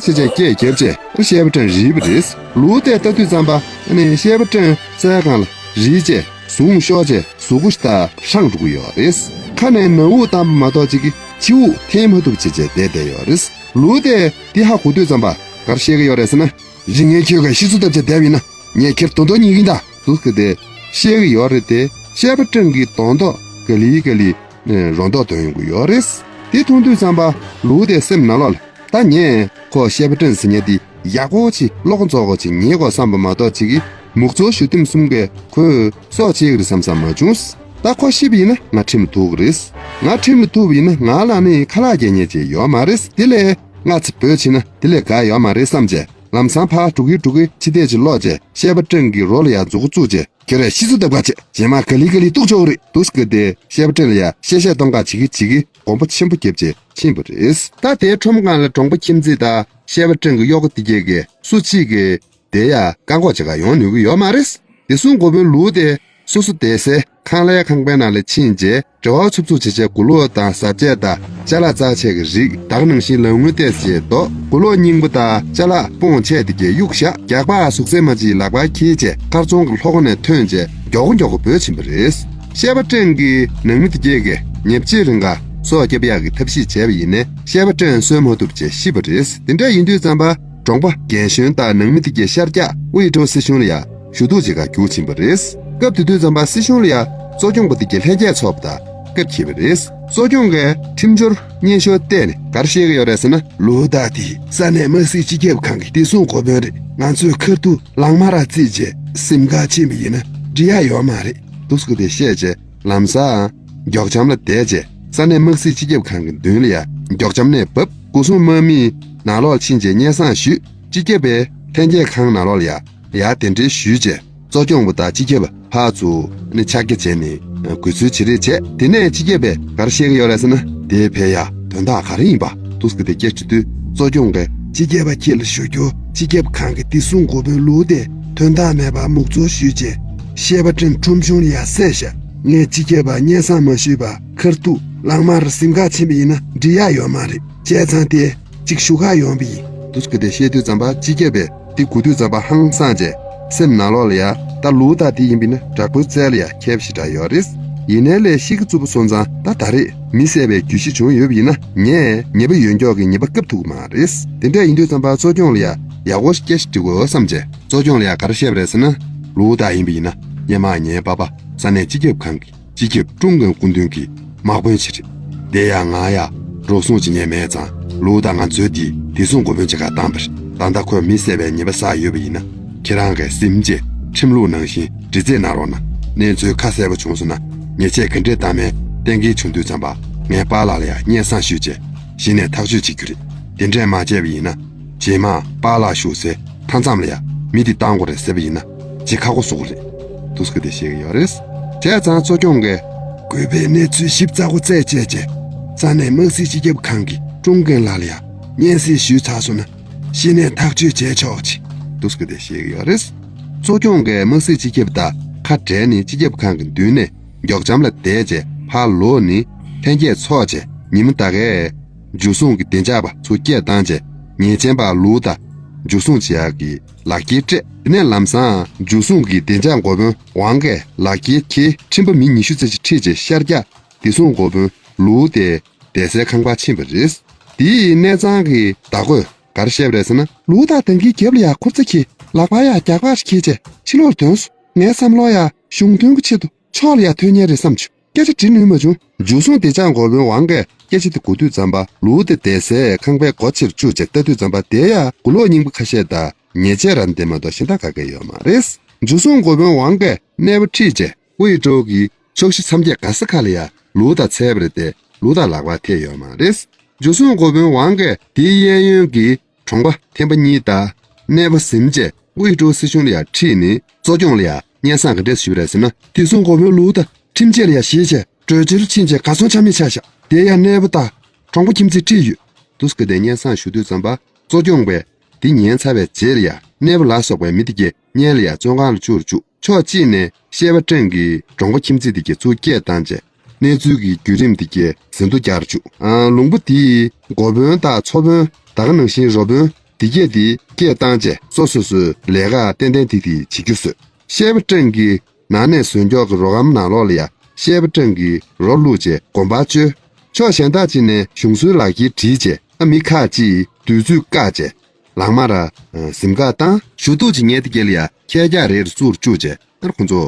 སིང་ཟེར་བྱས་སྐད་བརྒྱབ་རྗེས་ཤེས་པ་ཀྲེང་རིལ་བ་རེད། ལུའུ་ཏེ་ལྟ་དུས་ཙམ་པ་ཨ་ནི་ཤེས་པ་ཀྲེང་རྩའི་སྒང་ལ་རིལ་རྗེས་ཟུངས་ཤོར་རྗེས་གཟུགས་པོ་ཤི་ད་ཧྲང་འགྲོ་གི་ཡོད་རེད། ཁ་ནས་ནང་དབུགས་བཏང་པ་མ་གཏོགས་ཅིག་གི་ཕྱི་དབུགས་འཐེན་མ་ཐུབ་བྱས་བྱས་བསྡད་བསྡད་ཡོད་རེད། ལུའུ་ཏེ་དེ་ཧ་གོ་དུས་ཙམ་པ་ག་རེ་བཤད་ཀྱི་ཡོད་རེད་ཟེར་ན། རིགས་ངན་ཁྱོད་ཀྱིས་ཤི་ཚུལ་ལྟ་བྱས་བསྡད་པ་ཡིན་ན་ངས་ཁྱེད་དོན་དོན་རྙེད་ཀྱིན་གདའ། དུས་སྐུ་དེ་བཤད་ཀྱི་ཡོད་རེད་དེ། ཤེས་པ་ཀྲེང་གི་གདོང་མདོག་ག་ལེ་ག་ལེ་རོ་མདོག་སྟོན་ཡོང་གི་ཡོད་རེད། དེ་མཐོང་དུས་ཙམ་པ་ལུའུ་ཏེ་སེམས་ནང་ལོགས་ལ་ད་ངས་ཁོ་ཤེས་པ་ཀྲེང་ཟེར་མཁན་དེ་ཡག་པོ་ཅིག་བློ་ཁོག་རྫོགས་པོ་ཅིག་ཉེས་དགོས་བསམ་པ་མ་གཏོགས་ཅིག་གིས་མུག་ཙོ་ཞུ་དེམ་གསུམ་གས་ཁོས་སྲོག་བཅད་ཀྱི་རེད་བསམ་བསམ་མ་བྱུང་། ད་ཁོ་ཤི་བ་ཡིན་ན་ང་ཁྲིམས་ལ་ཐུག་གི་རེད། ང་ཁྲིམས་ལ་ཐུག་པ་ཡིན་ན་ང་ལ་ནི་ཁ་ལག་རྒྱག་མཁན་ཅིག་ཡོད་མ་རེད། དེ་ལས་སྔ་ཚེ་བོད་ཕྱིན་ན་དེ་ལས་དགའ་ཡོད་མ་རེད་བསམ་བྱས་ལམ་སང་ཕར་འགྲོ་གི་འགྲོ་གི་ཕྱི་བལྟས་ཅིག་ལོག་བྱས་ཤེས་པ་ཀྲེང་གི་རོ་ལ་ཡར་མཛུ་གུ་བཙུགས་བྱས་ཁྱོད་རས་ཤི་ཚུལ་ལྟ་བ་བྱས་རྗེས་མ་ག་ལེ་ག་ལེ་གཏུག་ཆོག་གི་རེད། དུས་སྐུ་དེ་ཤེས་པ་ཀྲེང་ལ་ཡ་གཤེ་གཤེ་གཏོང་ག་བྱེད་ཀྱི་བྱེད་ཀྱི་དགོངས་པ་ཆེན་པོ་བརྒྱབ་བྱས་ཕྱིན་པ་རེད། ད་དེའི་ཁྲོམ་སྒང་ལ་གྲོང་པ་ཁྱིམ་མཚེས་དང་ཤེས་པ་ཀྲེང་གི་གཡོག་པོ་དེ་གས་ཀྱིས་སུ་གཅིག་གིས་དེ་ཡ་བཀག་འགོག་བྱེད་ག་ཡོང་ནུས་ཀྱི་ཡོད་མ་རེད། དེ་སྲུང་འགོ་དཔོན་ལུའུ་དེ་སོ་སོ་བསྡད་སའི་ཁང་གླའི་ཁང་པའི་ནང་ལ་ཕྱིན་རྗེས་བྲེལ་བ་འཚུབ་འཚུབ་བྱས་བྱས་མགོ་ལོག་དང་ཟ་ཆས་དང་ཅ་ལག་བཙལ་ཆས་ཀྱི་རིགས་ད་ག་ནང་བཞིན་ལམ་སྔོན་ཏོག་ཙམ་བཞག་མགོ་ལོག་རྙིང་པ་དང་ཅ་ལག་སྤུངས་ཆས་དེ་གས་གཡུགས་བཞག་རྒྱག་པ་ཟུག་གཟེར་མ་ཅིག་ལག་པར་འཁྱེར་བྱས་མཁར་རྫོང་གི་ལྷོ་སྒོ་ནས་ཐོན་བྱས་མགྱོགས་པོ་མགྱོགས་པོ་བྲོས་ཕྱིན་པ་རེད། ཤེས་པ་ཀྲེང་གིས་ནང་མི་དེ་གས་ཀྱིས་ཉེ་ཕྱིའི་རིང་ག་སྲོག་སྐྱོབ་ཡག་གི་ཐབས་ཤེས་བྱས་པ་ཡིན་ནའི་ཤེས་པ་ཀྲེང་གསོན་མ་ཐུབ་བྱས་ཤི་བ་རེད། དེ་འདྲ་ཡིན་དུས་ཙམ་པ། གྲོང་པ་རྒན་གཞོན་དང་ནང་མི་དེ་གས་ཤར་རྒྱག་དབུས་ཀྲོའུ་སྲིད་གཞུང་ལ་ཡ་ཞུ་གཏུག་བྱེད་ག་རྒྱུགས་ཕྱིན་པ་རེད། སྐབས་དེ་དུས་ཙམ་པ་སྲིད་གཞུང་ལ་ཡ་གཙོ་སྐྱོང་པ་དེ་གས་ལྷན་རྒྱས་ཚོགས་པ་དང་སྐད་འཁེལ་བ་རེད། གཙོ་སྐྱོང་གིས་ཁྲིམས་སྦྱོར་སྙན་ཞུ་བལྟས་ནས་ག་རེ་བཤད་ཀྱི་ཡོད་རེད་ཟེར་ན། ལུའུ་ཏཱ་དེ་ས་གནས་དམག་སྲིད་སྤྱི་ཁྱབ་ཁང་གི་བདེ་སྲུང་འགོ་དཔོན་རེད། ང་ཚོས་ཁ་ཐུག་ལག་དམར་ར་བརྩིས་རྗེས་གཟིམ་ཁར་ཕྱིན་པ་ཡིན་ན་འགྲིག་ཡག་ཡོད་མ་རེད། འདུག་སེ་དེ་བཤད་རྗེས། ལམ་སང་། མགྱོགས་འཆམ་ལ་བསྡད་རྗེས་ས་གནས་དམག་སྲིད་སྤྱི་ཁྱབ་ཁང་གི་མདུན་ལ་ཡ་མགྱོགས་འཆམ་ནས་བབས། སྒོ་སྲུང་དམག་མིས་ནང་ལོགས་ཕྱིན་རྗེས་སྙན་སེང་ཞུས། སྤྱི་ཁྱབ་པས་ལྷན་རྒྱས་ཁང་ནང་ལོགས་ལ་ཡ་ཡར་གདན་འདྲེན་ཞུས་རྗེས་གཙོ་སྐྱོང་པ་དང་སྤྱི་ཁྱབ་པ་ཕར་ཚུར་ནས་ཕྱག་རྒྱ་བྱས་ནས་དགོས་ཚུལ་བྱེད་རེས་བྱས། དེ་ནས་སྤྱི་ཁྱབ་པས་ག་རེ་བཤད་ཀྱི་ཡོད་རེད་ཟེར་ན། དེ་ཕེབས་ཡ་དོན་དག་ག་རེ་ཡིན་པ་འདུག་སེ་དེ་སྐད་ཆ་དུས་གཙོ་སྐྱོང་གིས་སྤྱི་ཁྱབ་པ་ཁྱེད་ལ་ཞུ་རྒྱུ། སྤྱི་ཁྱབ་ཁང་གི་བདེ་སྲུང་འགོ་དཔོན་ལུའུ་ཏེ་དོན་དག་མེད་པར་མུག་འཛུལ་ཞུས་རྗེས་ཤེས་པ་ཀྲེང་ཁྲོམ་གཞུང་ལ་ཡར་བསད་བཞག་ངས་སྤྱི་ཁྱབ་པ་སྙན་སེང་མ་ཞུས་པར་ཁ་ཐུག་ལག་དམར་གཟིམ་ཁར་ཕྱིན་པ་ཡིན་ན་འགྲིག་ཡག་ཡོད་མ་རེད། བྱས་ཙང་དེ་གཅིག་ཞུ་གར་ཡོང་བ་ཡིན། འདུག་སེ་དེ་བཤད་དུས་ཙམ་པ་སྤྱི་ཁྱབ་པས་དེ་གོ་དུས་ཙམ་པ་ཧང་སངས་བྱས་སེམས་ནང་ལོགས་ལ་ཡ། ད་ལུའུ་ཏཱ་དེ་ཡིན་པ་ཡིན་ན་དྲག་པོའི་རྩལ་ལ་ཡ་མཁས་པ་ཞེ་དྲག་ཡོད་རེད། ཡིན་ནའི་ལས་ཤི་གི་རྩུབ་པོ་སོང་ཙང་ད་ད་རེས་མི་བསད་པའི་རྒྱུ་གཞི་བྱུང་ཡོད་པ་ཡིན་ན་ངས་ཉེས་པ་ཡོད་མགྱོགས་ཀྱི་ཉེས་པ་བཀབ་ཐུབ་ཀྱི་མ་རེད། དེ་འདྲ་ཡིན་དུས་ཙམ་པ་གཙོ་སྐྱོང་ལ་ཡ་ཡག་པོ་སྐད་ཆ་འདྲི་དགོས་བསམ་བྱས་གཙོ་སྐྱོང་ལ་ཡ་ག་རེ་བཤད་པ་རེད་ཟེར་ན། ལུའུ་ཏཱ་ཡིན་པ་ཡིན་ན་སྔོན་མ་ངའི་པ་ཕ་ས་གནས་སྤྱི་ཁྱབ་ཁང་གི་སྤྱི་ཁྱབ་ཀྲུང་གོའི་སྐུ་མདུན་གྱི་དམག་དཔོན་ཞིག་རེད། དེ་ཡང་ང་ཡ་རོགས་སྲུང་བྱེད་མཁན་མེད་ཙང་ལུའུ་ཏཱ་ང་ཚོའི་དེའི་བདེ་སྲུང་འགོ་དཔོན་བྱེད་གར་བཏང་པ་རེད། ད་ལྟ་ཁོས་མི་བསད་པའི་ཉེས་པ་བསགས་ཡོད་པ་ཡིན་ན་ཁྱེད་རང་གིས་གཟིམ་རྗེས་ཁྲིམས་ལུགས་ནང་བཞིན་འདྲི་རྩད་གནང་རོགས་གནང་། གནས་ཚུལ་ཁ་གསལ་པོ་བྱུང་སོང་ན་ཉེས་ཆད་ག་འདྲས་གཏང་མིན་གཏན་འཁེལ་བྱུང་དུས་ཙམ་པ་ངའི་པཱ་ལགས་ལ་ཡང་སྙན་སེང་ཞུས་རྗེས་ གཞི་ནས་ཐག་གཅོད་བྱེད་རྒྱུ་རེད། དེ་འདྲས་མ་བྱས་པ་ཡིན་ན། རྗེས་མ་པཱ་ལགས་བཞུགས་སའི་མཐའ་མཚམས་ལ་ཡང་མི་དེ་བཏང་དགོས་རེད་ཟེར་བ་ཡིན་ན། ཇེ་ཁག་པོ་བཟོ་གི་རེད། འདུག་སེ་དེ་བཤད་ཀྱི་ཡོད་རེད། བྱས་ཙང་གཙོ་སྐྱོང་གིས་དགོས་པའི་གནས་ཚུལ་ཞིབ་ཚགས་པོ་བཙལ་བྱས་བྱས། ས་གནས་དམག་སྲིད་སྤྱི་ཁྱབ་ཁང་གི་ཀྲུང་ཀེང་ལགས་ལ་ཡང་སྙན་སེང་ཞུས་ཚར་སོང་ན། གཞི་ནས་ཐག་གཅོད་བྱས་ཆོག་ཅིག་འདུག་སེ་དེ་བཤད་ཀྱི་ཡོད་རེད། གཙོ་སྐྱོང་གིས་དམག་སྲིད་སྤྱི་ཁྱབ་དང་ཁ་བྲལ་ནས་སྤྱི་ཁྱབ་ཁང་གི་མདུན་ནས་མགྱོགས་འཇམ་ལ་བསྡད་བྱས་ཕར་ལོག་ནས་ལྷན་རྒྱས་ཚོགས་བྱས་ཉིན་མོ་ད་གའི་འཇུ་བཟུང་གི་བདེ་འཇགས་པ་ཚོ་སྐད་བཏང་བྱས་ཉེས་ཅན་པ་ལུའུ་ཐའོ་འཇུ་བཟུང་བྱེད་ཡག་གི་ལག་འཁྱེར་སྤྲད། དེ་ནས་ལམ་སང་འཇུ་བཟུང་གི་བདེ་འཇགས་འགོ་དཔོན་ཝང་གིས་ལག་འཁྱེར་འཁྱེར་ཁྲིམས་པ་མི་ཉི་ཤུ་ཙམ་ཞིག་ཁྲིད་བྱས་ཤར་རྒྱག་བདེ་སྲུང་འགོ་དཔོན་ལུའུ་ཐའོ་བསྡད་སའི་ཁང་པར་ཕྱིན་པ་རེད། དེའི་གནས་ཚང་གི་བདག་པོས་ག་རེ་བཤད་པ་རེད་ཟེར་ན། ལུའུ་ཐའོ་ད་གིན་རྒྱབ་ལ་ཡར་འཁུར་རྩ་འཁྱེར། ལག་པ་ཡར་རྒྱག་པ་ཞིག་འཁྱེར་བྱས་ཕྱི་ལོགས་ལ་ཐོན་སོང་། ངའི་བསམ་བློ་ཡང་གཞུང་དོན་གྱི་ཆེད་དུ་ཕྱོགས་ལ་ཡར་ཐོན་མཁན་རེད་བསམ་བྱུང་། སྐད་ཆ་དྲི་ནུས་མ་བྱུང་། འཇུ་བཟུང་བདེ་འཇགས་འགོ་དཔོན་ཝང་གིས་སྐད་ཆ་དེ་གོ་དུས་ཙམ་པ་ལུའུ་ཐའོ་བསྡད་སའི་ཁང་པའི་སྒོ་ཕྱིར་བཅུག་བྱས་ལྟ་དུས་ཙམ་པ་དེ་ཡང་གུ་ལོག་རྙིང་པ་ཁ་ཤས་དང་ཉེས་ཆད་རང་དེ་མ་གཏོགས་གཞན་དག་ག་གེ་ཡོད་མ་རེད། འཇུ་བཟུང་འགོ་དཔོན་ཝང་གིས་གནས་པ་ཁྲིད་བྱས་ཝུའེ་ཀྲོའུ་གི་ཕྱོགས་བཞི་མཚམས་བརྒྱད་ག་ས་ག་ལ་ཡང་ལུའུ་ཐའོ་འཚོལ་བ་རེད་དེ་ལུའུ་ཐའོ་ལག་པར་ཐེབས་ཡོད་མ་རེད། འཇུ་བཟུང་འགོ་དཔོན་ཝང་གིས་དེའི་གཡས་གཡོན་གྱི་གྲོང་པ་ཐེམ་པ་གཉིས་དང་གནས་པ་ཟིན་བྱས་ཝུའེ་ཀྲོའུ་སྲིད་གཞུང་ལ་ཡང་ཁྲིད་ནས་གཙོ་སྐྱོང་ལ་ཡང་སྙན་སེང་ག་འདྲས་ཞུས་པ་རེད་ཟེར་ན། བདེ་སྲུང་འགོ་དཔོན་ལུའུ་ཐའོ་ཁྲིམས་ཆད་ལ་ཡང་ཞེད་བྱས་བྲོས་བྱོལ་ཕྱིན་བྱས་གར་སོང་ཆ་མེད་ཆགས་ཤག་དེ་ཡང་གནས་པ་དང་གྲོང་པ་ཁྱིམ་མཚེས་ཁྲིད་ཡོད། འདུག་སེ་དེ་སྙན་སེང་ཞུ་དུས་ཙམ་པ་གཙོ་སྐྱོང་པས་དེ་ཉན་ཚར་བའི་རྗེས་ལ་ཡང་གནས་པ་ལ་སོགས་པའི་མི་དེ་གས་སྔོན་ལ་ཡང་བཙོན་ཁང་ལ་བཅུག་རུ་བཅུག་ཕྱོགས་གཅིག་ནས་ཤེས་པ་ཀྲེང་གིས་གྲོང་པ་ཁྱིམ་མཚེས་དེ་གས་ཚུར་སྐད་བཏང་བྱས་གནས་ཚུལ་གྱི་བརྒྱུད་རིམ་དེ་གས་ཟིན་ཐོ་རྒྱག་རུ་བཅུག་ཨ། ལུང་པ་དེའི་འགོ་དཔོན་དང་ཚོ་དཔོན་ད་ག་ནང་བཞིན་རོ་དཔོན་དེ་གས་དེ་སྐད་བཏང་བྱས་སོ་སོ་སོའི་ལས་ཀ་ཏན་ཏན་ཏིག་ཏིག་བྱེད་རྒྱུ་བཟོས། ཤེས་པ་ཀྲེང་གིས་ནང་ནས་བཟོས་འཇོག་གི་རོ་སྒམ་ནང་ལོགས་ལ་ཡ་ཤེས་པ་ཀྲེང་གིས་རོ་བླུགས་བྱས་གོམ་པ་བཅོས། ཕྱོགས་གཞན་དག་ཅིག་ནས་གཞུང་སྲོལ་ལག་འཁྱེར་བྲིས་བྱས་ཨ་མི་ཁག་ཅིག་དུས་ཚོད་བཀག་བྱས་ལག་དམར་གཟིམ་འགག་བཏང་། ཞུ་གཏུག་ཅིག་ཉལ་དེ་གས་ལ་ཡ་ཁྱེད་ཅག་རེ་རེ་བཙུགས་བཅུག་བྱས་ཨ་ཁོང་ཚོ་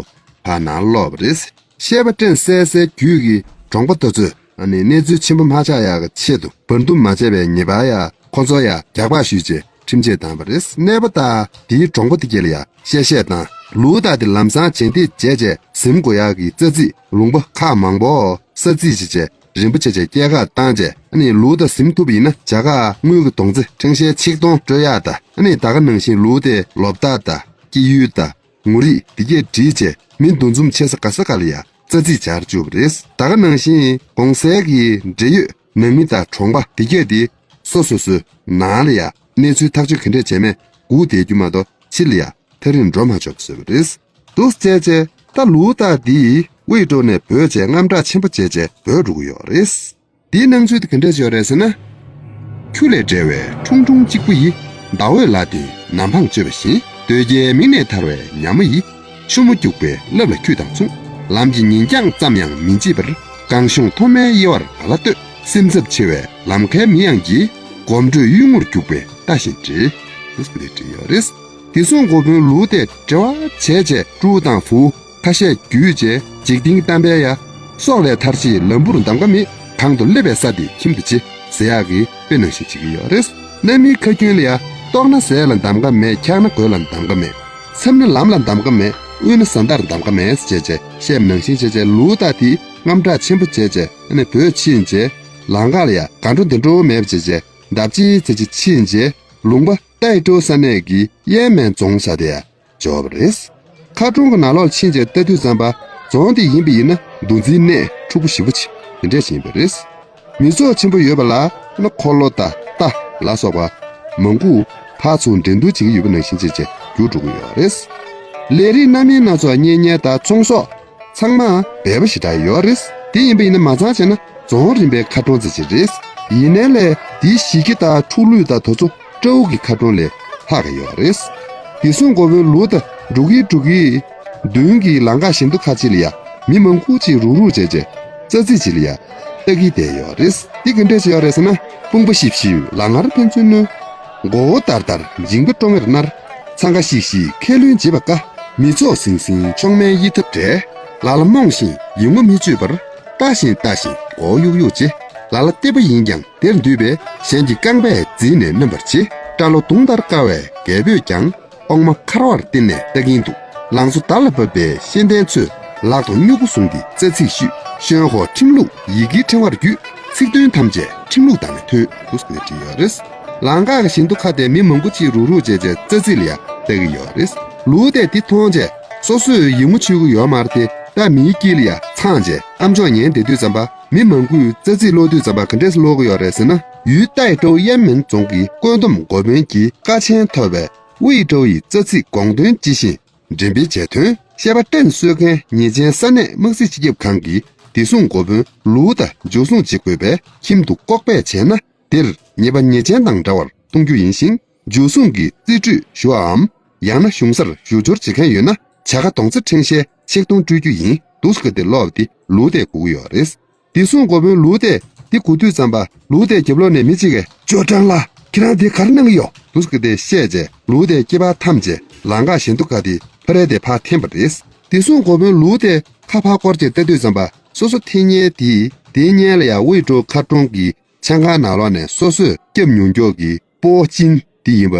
ཕར་ནང་ལོག་པ་རེད། ཤེས་པ་ཀྲེང་གསལ་གསལ་རྒྱུད་ཀྱི་གྲོང་པ་དེ་ཚོས་ཨ་ནི་གནས་ཚུལ་ཆེན་པོ་མ་ཆགས་ཡག་གི་ཆེད་དུ་བར་འདུམ་མ་བྱས་པའི་ཉེས་པ་ཡ་ཁོ་ཚོ་ཡ་རྒྱག་པ་ཞུས་བྱས་ཁྲིམས་ཆད་བཏང་བ་རེད། གནས་པ་དང་དེའི་གྲོང་པ་དེ་གས་ལ་ཡ་གཤེ་གཤེ་དང་ལུའུ་ཐའོ་དེ་ལམ་སང་བྱེད་འདེད་བྱས་བྱས་ཟིན་དགོས་ཡག་གི་རྩ་ཚིག་ལུང་པ་ཁག་མང་པོ་ས་ཚིགས་བྱས་བྱས་རིམ་པ་བྱས་བྱས་སྐྱེལ་ཁ་བཏང་བྱས་ཨ་ནི་ལུའུ་ཐའོ་ཟིན་ཐུབ་པ་ཡིན་ན་བྱ་དགའ་དངུལ་གྱི་བསྡོམས་རྩིས་ཁྲེང་ཤེ་ཆིག་སྟོང་སྤྲོད་ཡག་དང་ཨ་ནི་ད་ག་ནང་བཞིན་ལུའུ་ཐའོའི་ལོ་རྟགས་དང་སྐྱེས་ཡུལ་དང་ངོ་རིས་དེ་གས་བྲིས་བྱས་མི་འདུ་འཛོམས་ཆེ་ས་ག་ས་ག་ལ་ཡ་རྩ་རྩིས་བྱ་རུ་བཅུག་པ་རེད། ད་ག་ནང་བཞིན་གོང་གསལ་གྱི་འབྲེལ་ཡོད་ནང་མི་དང་གྲོང་པ་དེ་གས་དེ་སོ་སོ་སོའི་ནང་ལ་ཡ་གནས་ཚུལ་ཐག་གཅོད་ག་འདྲས་བྱས་མེད་སྒུག་བསྡད་རྒྱུ་མ་གཏོགས་ཕྱི་ལ་ཡ་ཐག་རིང་འགྲོ་མ་ཆོག་པ་བཟོས་པ་རེད། འདུག་སེ་བྱས་བྱས་ད་ལུའུ་ཐའོ་དེ་ཝུའེ་ཀྲོའུ་ནས་བྲོས་བྱས་དངངས་སྐྲག་ཆེན་པོ་བྱས་བྱས་བྲོས་འགྲོ་གི་ཡོད་རེད། དེའི་སྣང་ཚུལ་དེ་ག་འདྲས་ཡོད་རེད་ཟེར་ན། ཁྱུ་ལས་བསྒྲལ་བའི་ཁྲུང་ཁྲུང་གཅིག་པུ་ཡིས། ཟླ་འོད་ལ་དེ་ནམ་འཕང་གཅོད་པ་བཞིན། གདོས་བཅས་མིག་ནས་ཐར་བའི་ཉ་མོ་ཡིས། ཆུ་མོ་སྐྱུག་པའི་རླབས་ལ་འཁྱུད་དང་མཚུངས། ལམ་གྱི་ཉིན་འགྱངས་ཙམ་ཡང་མི་བྱེད་པར། གང་བྱུང་མཐོ་དམན་དབྱེ་བར་ག་ལ་ལྟོས། སེམས་འཚབ་ཆེ་བའི་ལམ་ཁའི་མི་ཡང་གྱིས། གོམ་བགྲོད་གཡུལ་ངོར་རྒྱུག་པའི་རྟ་བཞིན་བྲེལ། ཞེས་པ་དེ་བྲིས་ཡོད་རེད། དེ་སོང་འགོ་དཔོན་ལུའུ་ཐའོས་དྲི་བ་བྱས་བྱས་ཀྲུའུ་དང་ཧྥུའུ་ཁ་ཤས་བརྒྱུད་བྱས་འཇིག་རྟེན་གཏམ་དཔེ་ཡ། སྲོག་ལས་ཐར་ཕྱིར་ལམ་བུར་འདམ་ཀ་མེད། གང་དུ་སླེབས་པའི་ས་དེ་ཁྱིམ་དུ་བྱེད། ཟེར་ཡག་གི་དཔེ་ནང་བཞིན་བྱེད་ཀྱི་ཡོད་རེད། གནའ་མིའི་ཁ་རྒྱུན་ལ་ཡ། ལྟོགས་ན་ཟས་ལ་འདམ་ཀ་མེད། འཁྱག་ན་གོས་ལ་འདམ་ཀ་མེད། འཚེམ་ན་ལམ་ལ་འདམ་ཀ་མེད། དབུལ་ན་བཟའ་ཟླར་འདམ་ཀ་མེད། ཅེས་བྱས་བཤད་པ་ནང་བཞིན་བྱས་བྱས་ལུའུ་ཐའོ་དེ་དངངས་སྐྲག་ཆེན་པོ་བྱས་བྱས་ཨ་ནི་བྲོས་ཕྱིན་བྱས། ལམ་ཁ་ལ་ཡ་ག་འགྲོ་འདི་འགྲོ་མེད་པ་བྱས་བྱས་འདབ་ཆེ་ཚ་ཆེ་ཕྱིན་བྱས་ལུང་པ་ཏའི་ཀྲོའུ་ས་གནས་ཀྱི་ཡན་མན་རྫོང་ས་དེ་ཡ། འབྱོར་བ་རེད། མཁར་གྲོང་གི་ནང་ལོགས་ཕྱིན་བྱས་ལྟ་དུས་ཙམ་པ་རྫོང་དེ་ཡིན་པ་ཡིན་ན་འདུ་འཛིའི་གནས་འཁྲུག་པོ་ཞེ་པོ་ཅིག་དེ་འདྲས་ཡིན་པ་རེད། མི་ཚོགས་ཆེན་པོ་ཡོད་པ་ལ་ན་འཁོར་ལོ་དང་རྟ་ལ་སོགས་པ་མང་པོ་ཕར་ཚུར་འགྲན་བསྡུར་བྱེད་ཀྱི་ཡོད་པ་ནང་བཞིན་བྱས་བྱས་རྒྱུག་འགྲོ་གི་ཡོད་རེད། ལས་རིགས་སྣ་མིན་སྣ་ཚོགས་གཉེར་མཁན་དང་ཚོང་ཟོག་ཚང་མ་སྦས་པ་ཞེ་དྲག་ཡོད་རེད། དེ་ཡིན་པ་ཡིན་ན་མ་ཚང་བྱས་ན་རྫོང་རིམ་པའི་མཁར་གྲོང་ཙམ་ཅིག་རེད། ཡིན་ནའི་ལས་དེའི་གཞི་རྒྱ་དང་འཁྲུག་ལུས་དང་དེ་ཚོ་སྤྲ་བོ་གི་མཁར་གྲོང་ལས་ལྷག་གི་ཡོད་རེད། དེ་སོང་འགོ་དཔོན་ལུའུ་ཐའོ་འགྲོ་གི་འགྲོ་གི་མདུན་གྱི་ལམ་ཁ་བཞི་མདོ་ཁ་ཅིག་ལ་ཡ་མི་མང་པོ་ཅིག་རུག་རུག་བྱས་བྱས་རྩ་རྩིས་ཅིག་ལ་ཡ་ལྟ་གི་བསྡད་ཡོད་རེད། འདི་ག་འདྲས་ཅིག་ཡོད་རེད་ཟེར་ན། དཔུང་པ་ཞིབ་ཞིབ་ལག་ངར་ཕན་ཚུན་གནོན། མགོ་བོ་བརྡར་བརྡར་མཇིང་པ་ཀྲོང་ངེར་མནར། འཚང་ཁ་ཤིག་ཤིག་ཁས་ལེན་བྱེད་པ་དཀའ། མི་ཚོགས་ཟིང་ཟིང་མཆོག་དམན་ཡིད་འཐབ་བྲལ། ལ་ལ་རྨོངས་ཤིང་ཡིད་ངོ་མི་ཆོད་པར། ལྟ་བཞིན་ལྟ་བཞིན་མགོ་བོ་གཡུག་གཡུག་བྱེད། ལ་ལ་བལྟས་པ་ཡིན་ཀྱང་དེར་འདུས་པའི་གཞན་གྱི་རྐང་པས་བརྫིས་ནས་གནོན་པར་བྱེད། སྐྲ་ལོ་དུང་ལྟར་དཀར་བའི་རྒད་པོས་ཀྱང་། ཨོག་མ་ཁར་བར་བསྟན་ནས་ལྟ་གིན་འདུག་ལང་ཚོ་དར་ལ་བབས་པའི་ཤེས་ལྡན་ཚོས་ལག་ཏུ་སྨྱུ་གུ་བཟུང་སྟེ་རྩ་ཚིག་བཤུས། ཤོན་ཧོ་ཁྲིམས་ལུགས་ཡི་གེའི་ཕྲེང་བར་བརྒྱུས། ཚིག་དོན་ཐམས་ཅད་ཁྲིམས་ལུགས་དང་མཐུན་འདུག་ཟེར་ནས་བྲིས་ཡོད་རེད། ལམ་ཁ་གི་བཞི་མདོ་ཁ་དེ་མི་མང་པོ་ཅིག་རུག་རུག་བྱས་བྱས་རྩ་ཚིག་ལ་ཡ་ལྟ་གི་ཡོད་རེད། ལུའུ་ཏེ་འདི་མཐོང་བྱས་སོ་སོས་ཡིད་ངོ་ཆོད་ཀྱི་ཡོད་མ་རེད་དེ། ད་མིའི་དཀྱིལ་ལ་ཡ་འཚངས་བྱས་ཨམ་ཅོག་ཉན་བསྡད་དུས་ཙམ་པ། མི་མང་པོས་རྩ་ཚིག་ཀློག་དུས་ཙམ་པ་ག་འདྲས་ཀློག་གི་ཡོད་རེད་ཟེར་ན། 与傣州延边总局 ཀོས་ཏུམ་འགོ་དཔོན་གྱི་བཀའ་ཆད་ཐོབ་པའི་ཝེ་ཀྲོའུ་ཡི་རྩ་ཚིག་དགོངས་དོན་ཇི་བཞིན་འགྲེམས་སྤེལ་བྱས་དོན། བཤད་པ་བསྟན་གསོལ་མཁན་ཉེས་ཅན་ས་གནས་དམག་སྲིད་སྤྱི་ཁྱབ་ཁང་གིས་བདེ་སྲུང་འགོ་དཔོན་ལུའུ་ཏེ་འཇུ་བཟུང་བྱེད་དགོས་པའི་ཁྱིམ་དུ་ལྐོག་པས་བྱས་ན། དེར་ཉེས་པ་ཉེས་ཅན་དང་འདྲ་བར་གཏོང་རྒྱུ་ཡིན་ཞིང་། འཇུ་བཟུང་གི་རྩིས་སྤྲོད་ཞུ་བའམ། ཡང་ན་གཞུང་སར་ཞུ་སྦྱོར་བྱེད་མཁན་ཡོད་ན། བྱ་དགའ་དོང་ཙེ་ཁྲེང་ཤེ་ཆིག་སྟོང་སྤྲོད་རྒྱུ་ཡིན་འདུག་ཟེར་གི་དེ་ཀློག་པ་དེ་ལུའུ་ཏེ་གོ་གི་ཡོད་རེད། བདེ་སྲུང་འགོ་དཔོན་ལུའུ་ཏེ་དེ་གོ་དུས་ཙམ་པ། ལུའུ་ཏེ་རྒྱབ་ལོགས་ནས་མི་གཅིག་གིས། ཅོ་ཀྲང་ལགས། ཁྱེད་རང་དེ་ག་རེ་གནང་གི་ཡོད། འདུག་ཟེར་གི་དེ་བཤད་རྗེས་ལུའུ་ཏེ་སྐྱེས་པ་ཐམས་ཅད་ལམ་ཁ་བཞི་མདོ་ཁ་དེ་ཕ་རེ་དེ་ཕར་འཐེན་པ་རེད། བདེ་སྲུང་འགོ་དཔོན་ལུའུ་ཏེ་ཁ་ཕར་བསྐོར་བྱས་བལྟ་དུས་ཙམ་པ། སོ་སོ་འཐེན་མཁན་དེ་དེའི་སྔོན་ལ་ཡ་ཝེ་ཀྲོའུ་མཁར་གྲོང་གི་ཆང་ཁང་ནང་ལོགས་ནས་སོ་སོས་བསྐྱབས་མྱོང་མཁན་གྱི་སྤོ་ཅིན་དེ་ཡིན་པ་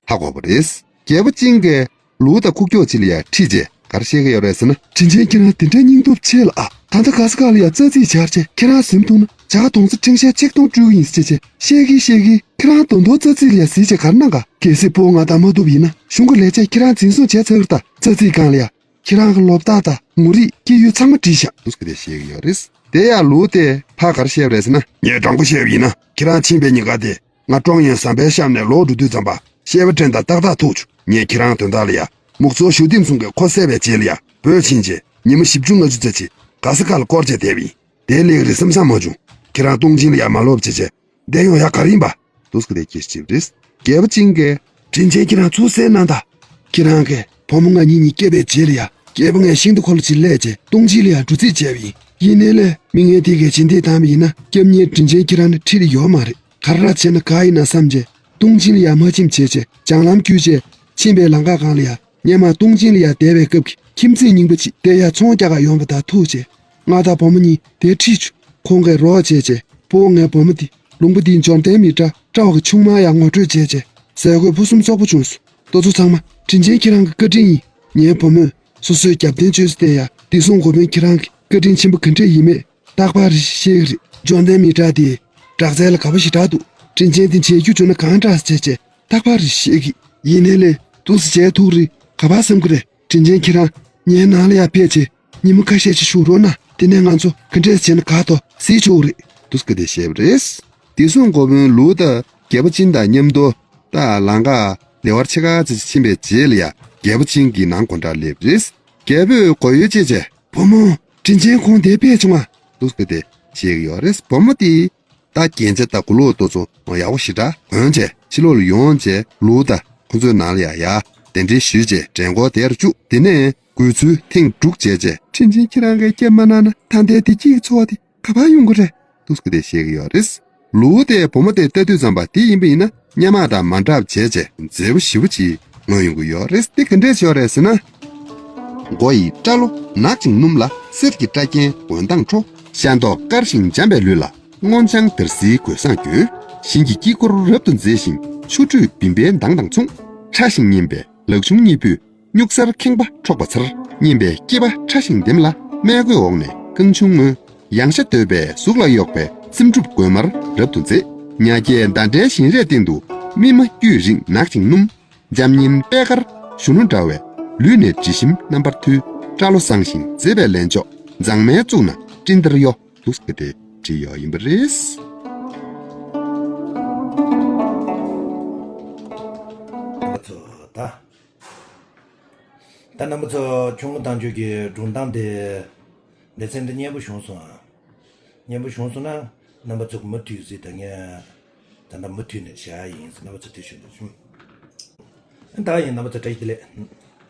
ཧ་གོ་བ་རེད། རྒྱལ་པོ་ཅིན་གྱིས་ལུའུ་ཏེ་ཁུག་ཀྱོག་ཅིག་ལ་ཡ་ཁྲིད་རྗེས་ག་རེ་བཤད་ཀྱི་ཡོད་རེད་ཟེར་ན། དྲིན་ཅན་ཁྱེད་རང་དེ་འདྲའི་སྙིང་སྟོབས་ཆེ་ལ་ཨ། ད་ལྟ་ག་ས་ག་ལ་ཡ་རྩ་ཚིག་སྦྱར་བྱས་ཁྱེད་རང་ཟིན་ཐུབ་ན་བྱ་དགའ་དོང་ཙེ་ཁྲེང་ཤེ་ཆིག་སྟོང་སྤྲོད་ཀྱི་ཡིན་ཟེར་བྱས་བཤད་ཀྱིན་བཤད་ཀྱིན། ཁྱེད་རང་དོན་དོ་རྩ་ཚིག་ལ་ཡ་གཟིགས་བྱས་ག་རེ་གནང་ག་གལ་སྲིད་སྤོ་ང་དང་མ་ཐུབ་ཡིན་ན་གཞུང་གི་ལས་བྱེད་ཁྱེད་རང་འཛིན་བཟུང་བྱས་ཚར་གི་རེད་ད། རྩ་ཚིག་སྒང་ལ་ཡ། ཁྱེད་རང་གི་ལོ་རྟགས་དང་ངོ་རིས་སྐྱེས་ཡུལ་ཚང་མ་བྲིས་ཤག་འདུག་སེ་དེ་བཤད་ཀྱི་ཡོད་རེད། དེ་ཡང་ལུའུ་ཏེ་ཕར་ག་རེ་བཤད་པ་རེད་ཟེར་ན། ངས་དྲང་པོ་བཤད་པ་ཡིན་ན་ཁྱེད་རང་ཕྱིན་པའི་ཉིན་ཀ་དེ་ང་ཀྲོང་ཡན་ཟམ་པའི་གཤམ་ནས་ལོག་འགྲོ་དུས་ཙམ་པ་ཤེས་པ་ཕྲན་དང་ཏག་ཏག་ཐུག་བྱུང་། ངས་ཁྱེད་རང་དོན་དག་ལ་ཡ་མུག་ཚོ་ཞུ་དིམ་ཚུང་གི་ཁོ་བསད་པའི་རྗེས་ལ་ཡ་བོད་ཕྱིན་རྗེས་ཉི་མ་བཞི་བཅུ་ལྔ་བཅུ་ཙམ་ཅིག་ག་ས་ག་ལ་སྐོར་བྱས་བསྡད་པ་ཡིན། དེ་ལེགས་རེད་བསམ་བསམ་མ་བྱུང་། ཁྱེད་རང་ཏུང་ཅིན་ལ་ཡ་མ་ལོབས་བྱས་བྱས། འདས་ཡོང་ཡ་ག་རེ་ཡིན་པ། འདུག་སེ་དེ་སྐད་ཆ་དྲིས་པ་རེད། རྒྱལ་པོ་ཅིན་གྱིས། དྲིན་ཆེན་ཁྱེད་རང་ཚུར་གསན་གནང་དང་། ཁྱེད་རང་གིས་བུ་མོ་ང་གཉིས་གཉིས་སྐྱེས་པའི་རྗེས་ལ་ཡ། རྒྱལ་པོ་ངས་ཤིང་རྟ་འཁོར་ལོ་ཅིག་གླས་བྱས་ཏུང་ཅིན་ལ་ཡ་འགྲོ་རྩིས་བྱས་པ་ཡིན། ཡིན་ནའི་ལས་མི་ངན་དེ་གས་བྱེད་འདེད་བཏང་བ་ཡིན་ན་སྐྱབས་གཉེར་དྲིན་ཆེན་ཁྱེད་རང་ནི་ཁྲིད་ལ་ཡོད་མ་རེད། ག་རེ་ར་བྱས་ན་དགའ་ཡིན་ན་བསམ་བྱས་ཏུང་ཅིན་ལ་ཡ་མ་ཕྱིན་བྱས་བྱས་ལྗང་ལམ་བརྒྱུད་བྱས་ཕྱིན་པའི་ལམ་ཁ་སྒང་ལ་ཡ། སྔོན་མ་ཏུང་ཅིན་ལ་ཡ་བསྡད་པའི་སྐབས་ཀྱི་ཁྱིམ་མཚེས་རྙིང་པ་ཅིག་དེ་ཡ་ཚོང་རྒྱག་ག་ཡོང་བ་དང་ཐུག་བྱས། ང་དང་བུ་མོ་གཉིས་དེར་ཁྲིད་བྱུང་། ཁོང་གིས་རོགས་བྱས་བྱས་སྤོ་བོ་ངའི་བུ་མོ་དེ་ལུང་པ་འདིའི་འབྱོར་ལྡན་མི་དྲག་སྤྲ་བ་གི་ཆུང་མ་ཡང་ངོ་སྤྲོད་བྱས་བྱས་ཟས་གོས་ཕུན་སུམ་ཚོགས་པོ་བྱུང་སོང་། དེ་ཚོ་ཚང་མ་དྲིན་ཆེན་ཁྱེད་རང་གི་བཀའ་དྲིན་ཡིན། ངའི་བུ་མོས་སོ་སོའི་རྒྱབ་རྟེན་བཅོལ་ས་དེ་ཡ་བདེ་སྲུང་འགོ་དཔོན་ཁྱེད་རང་གི་བཀའ་དྲིན་ཆེན་པོ་ག་འདྲས་ཡིན་མེད་རྟག་པར་རེ་ཤེས་ཀྱི་རེད། འབྱོར་ལྡན་མི་དྲག་དེ་དྲག་རྩལ་ལ་དགའ་པོ་ཞེ་དྲག་འདུག་དྲིན་ཆེན་དེ་མཇལ་རྒྱུ་བྱུང་ན་གང་དྲག་ཟེར་བྱས་བྱས་རྟག་པར་རེ་ཤེས་ཀྱི། ཡིན་ནའི་ལས་འདུག་སེ་བྱས་ཐུག་རེད་ག་པར་བསམ་གི་རེད། དྲིན་ཆེན་ཁྱེད་རང་ངའི་ནང་ལ་ཡར་ཕེབས་བྱས་ཉིན་མོ་ཁ་ཤས་ཤིག་བཞུགས་རོགས་གནང་། དེ་ནས་ང་ཚོ་ག་འདྲས་བྱས་ན་དགའ་ཐོག་གཟིགས་ཆོག་གི་རེད། འདུག་སེ་དེ་བཤད་པ་རེད། བདེ་སྲུང་འགོ་དཔོན་ལུའུ་ཏེ་རྒྱལ་པོ་ཅིན་དང་མཉམ་དུ་ད་ལམ་ཁ་ལེ་དབར་ཕྱེད་ཀ་ཙམ་ཕྱིན་པའི་རྗེས་ལ་ཡ་རྒྱལ་པོ་ཅིན་གྱི་ནང་སྒོ་འགྲམ་སླེབས་པ་རེད། རྒྱལ་པོས་སྒོ་ཡོལ་བཅད་བྱས། བུ་མོ། དྲིན་ཆེན་ཁོང་དེར་ཕེབས་བྱུང་ང་། འདུག་སེ་དེ་བཤད་ཀྱི་ཡོད་རེད། བུ་མོ་དེས། ད་རྒྱན་ཆ་དང་མགོ་ལོག་དེ་ཚོ་ཡག་པོ་ཞེ་དྲག་གོན་བྱས་ཕྱི་ལོགས་ལ་ཡོང་བྱས་ལུའུ་ཏེ་ཁོ་ཚོའི་ནང་ལ་ཡ་ཡ་གདན་འདྲེན་ཞུས་བྱས་གྲལ་མགོ་དེར་བཅུག་དེ་ནས་དགོས་ཚུལ་ཐེངས་དྲུག་བྱས་བྱས། དྲིན་ཆེན་ཁྱེད་རང་གིས་སྐྱབས་མ་གནང་ན་ད་ལྟའི་བདེ་སྐྱིད་ཀྱི་འཚོ་བ་དེ་ག་པར་ཡོང་གི་རེད། འདུག་སེ་དེ་བཤད་ཀྱི་ཡོད་རེད། ལུའུ་ཏེས་བུ་མོ་དེ་ལྟ་དུས་ཙམ་པ་དེ་ཡིན་པ་ཡིན་ན་སྔོན་མ་དང་མ་འདྲ་བ་བྱས་བྱས་མཛེས་པོ་ཞེ་པོ་ཅིག་མངོན་ཡོང་གི་ཡོད་རེད། དེ་ག་འདྲས་ཡོད་རེད་ཟེར་ན། མགོ་ཡི་སྐྲ་ལོ་ནག་ཅིང་སྣུམ་ལ། གསེར་གྱི་སྐྲ་རྒྱན་འོད་མདངས་འཕྲོ། ཤ་མདོག་དཀར་ཞིང་འཇམ་པའི་ལུས་ལ། སྔོ་ལྗང་དར་སིལ་གོས་བཟང་གྱོན། བཞིན་གྱི་དཀྱིལ་འཁོར་རབ་ཏུ་མཛེས་ཤིང་ཆོ་འཕྲུལ་བིམ་པའི་མདངས་དང་མཚུངས། ཕྲ་ཞིང་མཉེན་པའི་ལག་ཆུང་གཉིས་པོས་སྨྱུག་གསར་ཁེངས་པ་འཕྲོག་པ་མཚར། མཉེན་པའི་སྐེད་པ་ཕྲ་ཞིང་ལྡེམ་ལ། སྨད་གོས་འོག་ནས་རྐང་ཆུང་མངོན། ཡང་ཤ་དོད་པའི་གཟུགས་ལ་གཡོགས་པའི་རྩིབས་གྲུབ་གོས་དམར་རབ་ཏུ་མཛེས། ཉ་རྒྱས་མདའ་འདྲའི་བཞིན་རས་སྟེང་དུ་སྨིན་མ་དཀྱུས་རིང་ནག་ཅིང་སྣུམ། འཇམ་མཉེན་པད་དཀར་གཞོན་ནུ་འདྲ་བའི། ལུས་ནས་དྲི་ཞིམ་རྣམ་པར་འཐུལ། སྐྲ་ལོ་བཟང་ཞིང་མཛེས་པའི་ལན་ཆོག་མཛངས་མའི་གཙུག་ན་སྤྲིན་ལྟར་གཡོ། འདུག་སེ་དེ་བྲིས་ཡོད་ཡིན་པ་རེད། ད་རྣམ་པ་ཚོ་ཁྱུང་པོ་བཏང་ཆོས་ཀྱི་སྒྲུང་གཏམ་དེ་ལེ་ཚན་འདི་སྙན་པོ་བྱུང་སོང་ཨ། སྙན་པོ་བྱུང་སོང་ན་རྣམ་པ་ཚོ་མུ་མཐུད་ཟིག་ད་ངས་ད་ལྟ་མུ་མཐུད་ནས་བྱ་ཡ་ཡིན་ཟེར་རྣམ་པ་ཚོ་དེ་ཞུ་འདོད་བྱུང་། ད་ཡིན་རྣམ་པ་ཚོ་བཀྲ་ཤིས་བདེ་ལེགས།